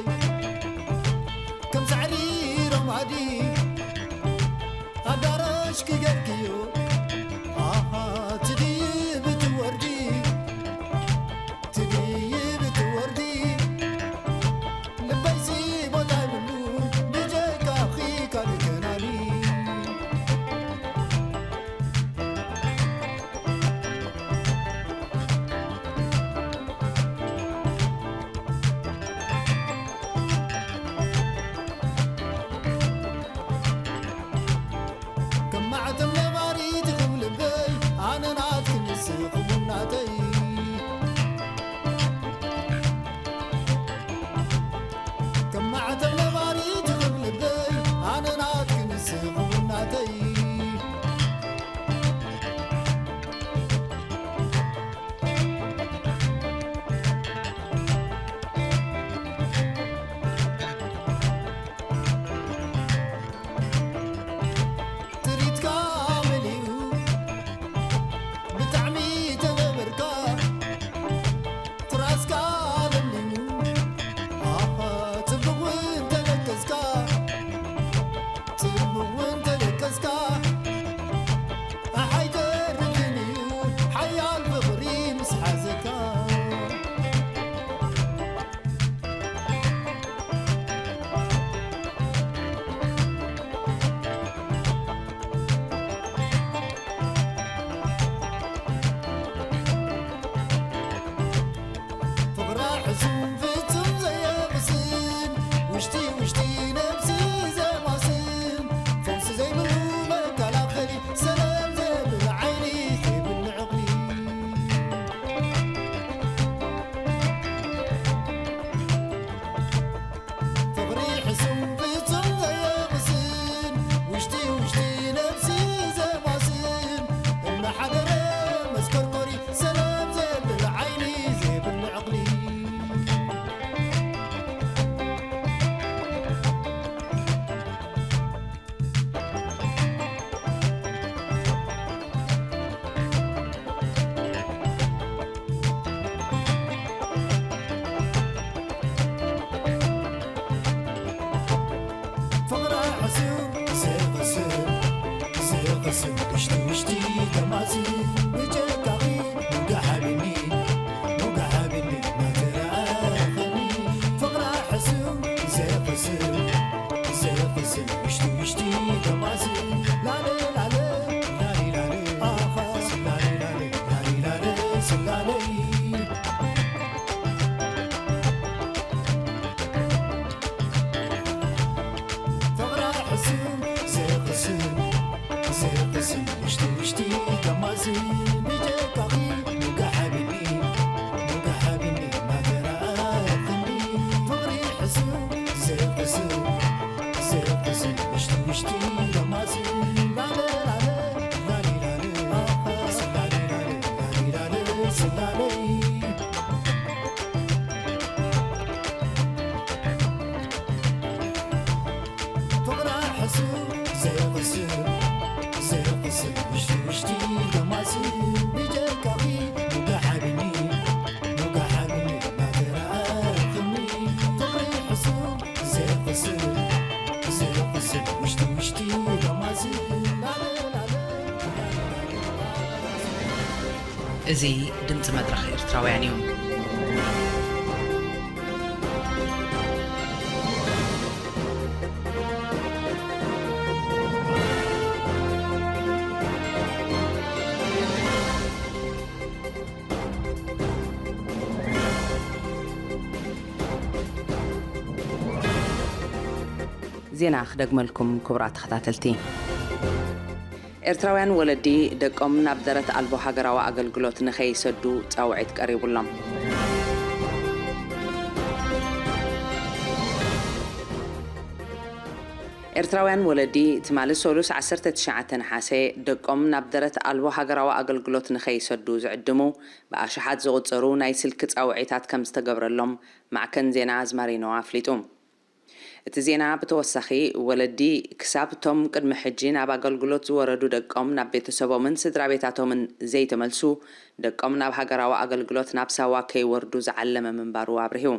ከም ሳዕሪ ሮማዲ ኣዳራሽኪ ገርክዮ። ኣሃ፣ ትድይቢ ትወርዲ፣ ትድይቢ ትወርዲ። ልበይሲ ቦታ ይብሉ ብጀካኺ ካልእ ከናኒ። ውሽጢ ነብሲ ዘማስን ፈውሲ ዘይብሉ መከላኸሊ ሰላም ዘብል ዓይኒ ዘይብሉ ዕቕሊ ፍቕሪ ሕሱም ፍጹም ዘየቕስን ውሽጢ ውሽጢ ነብሲ ዘማስን እናሓደረ መስከርከሪ ሰላም ዘብል ዓይኒ ዘይብሉ ዕቕሊ ፍቕራ ሕሱም ዘይቕስን ዘይቕስን ውሽጢ ውሽጢ ተማሲ ብጀካኺ ሙጋሓብኒ ሙጋሓብኒ ናተራኸኒ ፍቕራ ሕሱም ዘይቕስን ዘይቕስን ውሽጢ ውሽጢ ተማሲ ላለ ላለ ላሊ ላለ ኣኻ ስላሊ ላለ ላሊ ላለ ስላለይ ፍቕራ ሕሱም ዘይቕስን ዘይቕስን ውሽጢ ውሽጢ ከማሲ ብጀካኺ ሙጋሓብኒ ሙጋሓብኒ ናተራኣኽኒ ፍቕሪ ሕሱም ዘይቕስን ዘይቕስን ውሽጢ ውሽጢ ከማሲ ላለ ላለ ላሊ ላለ ኣኻ ስላሊ ላለ ላሊ ላለ ስላለይ ፍቕራ ሕሱም ዘይቕስን ዘይቕስን ውሽጢ ውሽጢ ገማሲ ብጀካኺ ሙጋሓብኒ ሙጋሓብኒ ናተራኣኽኒ ፍቕሪ ሕሱም ዘይቕስን ዘይቕስን ውሽጢ ውሽጢ ገማሲ ላለ ላለ እዚ ድምፂ መድረኽ ኤርትራውያን እዩ። ዜና ክደግመልኩም ክቡራት ተኸታተልቲ። ኤርትራውያን ወለዲ ደቆም ናብ ደረት ኣልቦ ሃገራዊ ኣገልግሎት ንኸይሰዱ ጻውዒት ቀሪቡሎም። ኤርትራውያን ወለዲ ትማሊ ሰሉስ ዓሰርተ ትሽዓተ ነሓሰ ደቆም ናብ ደረት ኣልቦ ሃገራዊ ኣገልግሎት ንኸይሰዱ ዝዕድሙ ብኣሽሓት ዝቑጸሩ ናይ ስልኪ ጻውዒታት ከም ዝተገብረሎም ማዕከን ዜና ኣዝማሪኖ ኣፍሊጡ። እቲ ዜና ብተወሳኺ፣ ወለዲ ክሳብ እቶም ቅድሚ ሕጂ ናብ ኣገልግሎት ዝወረዱ ደቆም ናብ ቤተሰቦምን ስድራ ቤታቶምን ዘይተመልሱ፣ ደቆም ናብ ሃገራዊ ኣገልግሎት ናብ ሳዋ ከይወርዱ ዝዓለመ ምንባሩ ኣብሪሁ።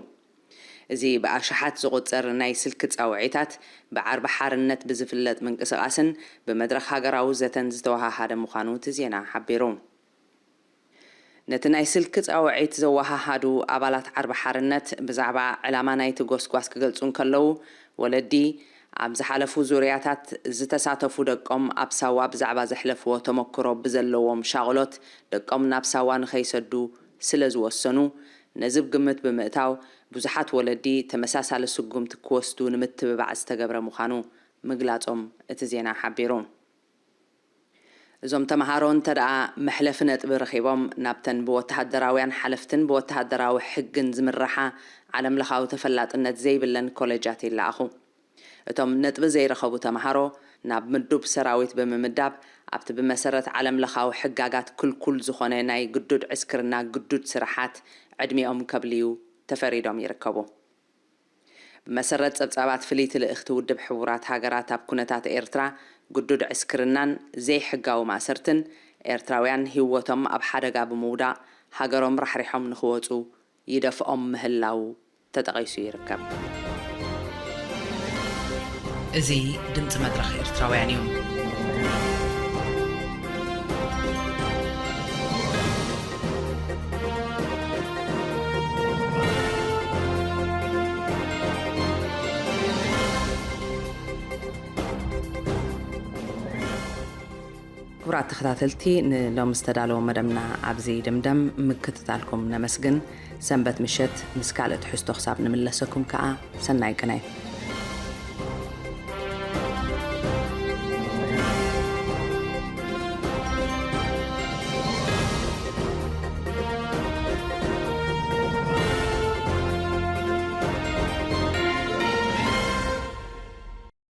እዚ ብኣሽሓት ዝቑጸር ናይ ስልኪ ጻውዒታት፣ ብዓርቢ ሓርነት ብዝፍለጥ ምንቅስቓስን ብመድረኽ ሃገራዊ ዘተን ዝተወሃሃደ ምዃኑ እቲ ዜና ሓቢሩ። ነቲ ናይ ስልኪ ጻውዒት ዘወሃሃዱ ኣባላት ዓርቢ ሓርነት ብዛዕባ ዕላማ ናይቲ ጎስጓስ ክገልጹ እንከለዉ፣ ወለዲ ኣብ ዝሓለፉ ዙርያታት ዝተሳተፉ ደቆም ኣብ ሳዋ ብዛዕባ ዘሕለፍዎ ተመክሮ ብዘለዎም ሻቕሎት ደቆም ናብ ሳዋ ንኸይሰዱ ስለ ዝወሰኑ፣ ነዚ ግምት ብምእታው ብዙሓት ወለዲ ተመሳሳሊ ስጉምቲ ክወስዱ ንምትብባዕ ዝተገብረ ምዃኑ ምግላጾም እቲ ዜና ሓቢሩ። እዞም ተምሃሮ እንተ ደኣ መሕለፊ ነጥቢ ረኺቦም፣ ናብተን ብወተሃደራውያን ሓለፍትን ብወተሃደራዊ ሕግን ዝምርሓ ዓለምለኻዊ ተፈላጥነት ዘይብለን ኮለጃት ይለኣኹ። እቶም ነጥቢ ዘይረኸቡ ተምሃሮ ናብ ምዱብ ሰራዊት ብምምዳብ፣ ኣብቲ ብመሰረት ዓለምለኻዊ ሕጋጋት ክልኩል ዝኾነ ናይ ግዱድ ዕስክርና ግዱድ ስራሓት ዕድሚኦም ከብልዩ ተፈሪዶም ይርከቡ። ብመሰረት ጸብጻባት ፍልይቲ ልእኽቲ ውድብ ሕቡራት ሃገራት ኣብ ኩነታት ኤርትራ፣ ግዱድ ዕስክርናን ዘይሕጋዊ ማእሰርትን ኤርትራውያን ህይወቶም ኣብ ሓደጋ ብምውዳቕ ሃገሮም ራሕሪሖም ንኽወጹ ይደፍኦም ምህላዉ ተጠቒሱ ይርከብ። እዚ ድምጺ መድረኽ ኤርትራውያን እዩ። ክቡራት ተኸታተልቲ፣ ንሎሚ ዝተዳለወ መደብና ኣብዚ ይድምደም። ምክትታልኩም ነመስግን። ሰንበት ምሸት ምስ ካልእ ትሕዝቶ ክሳብ ንምለሰኩም ከኣ ሰናይ ቅነ።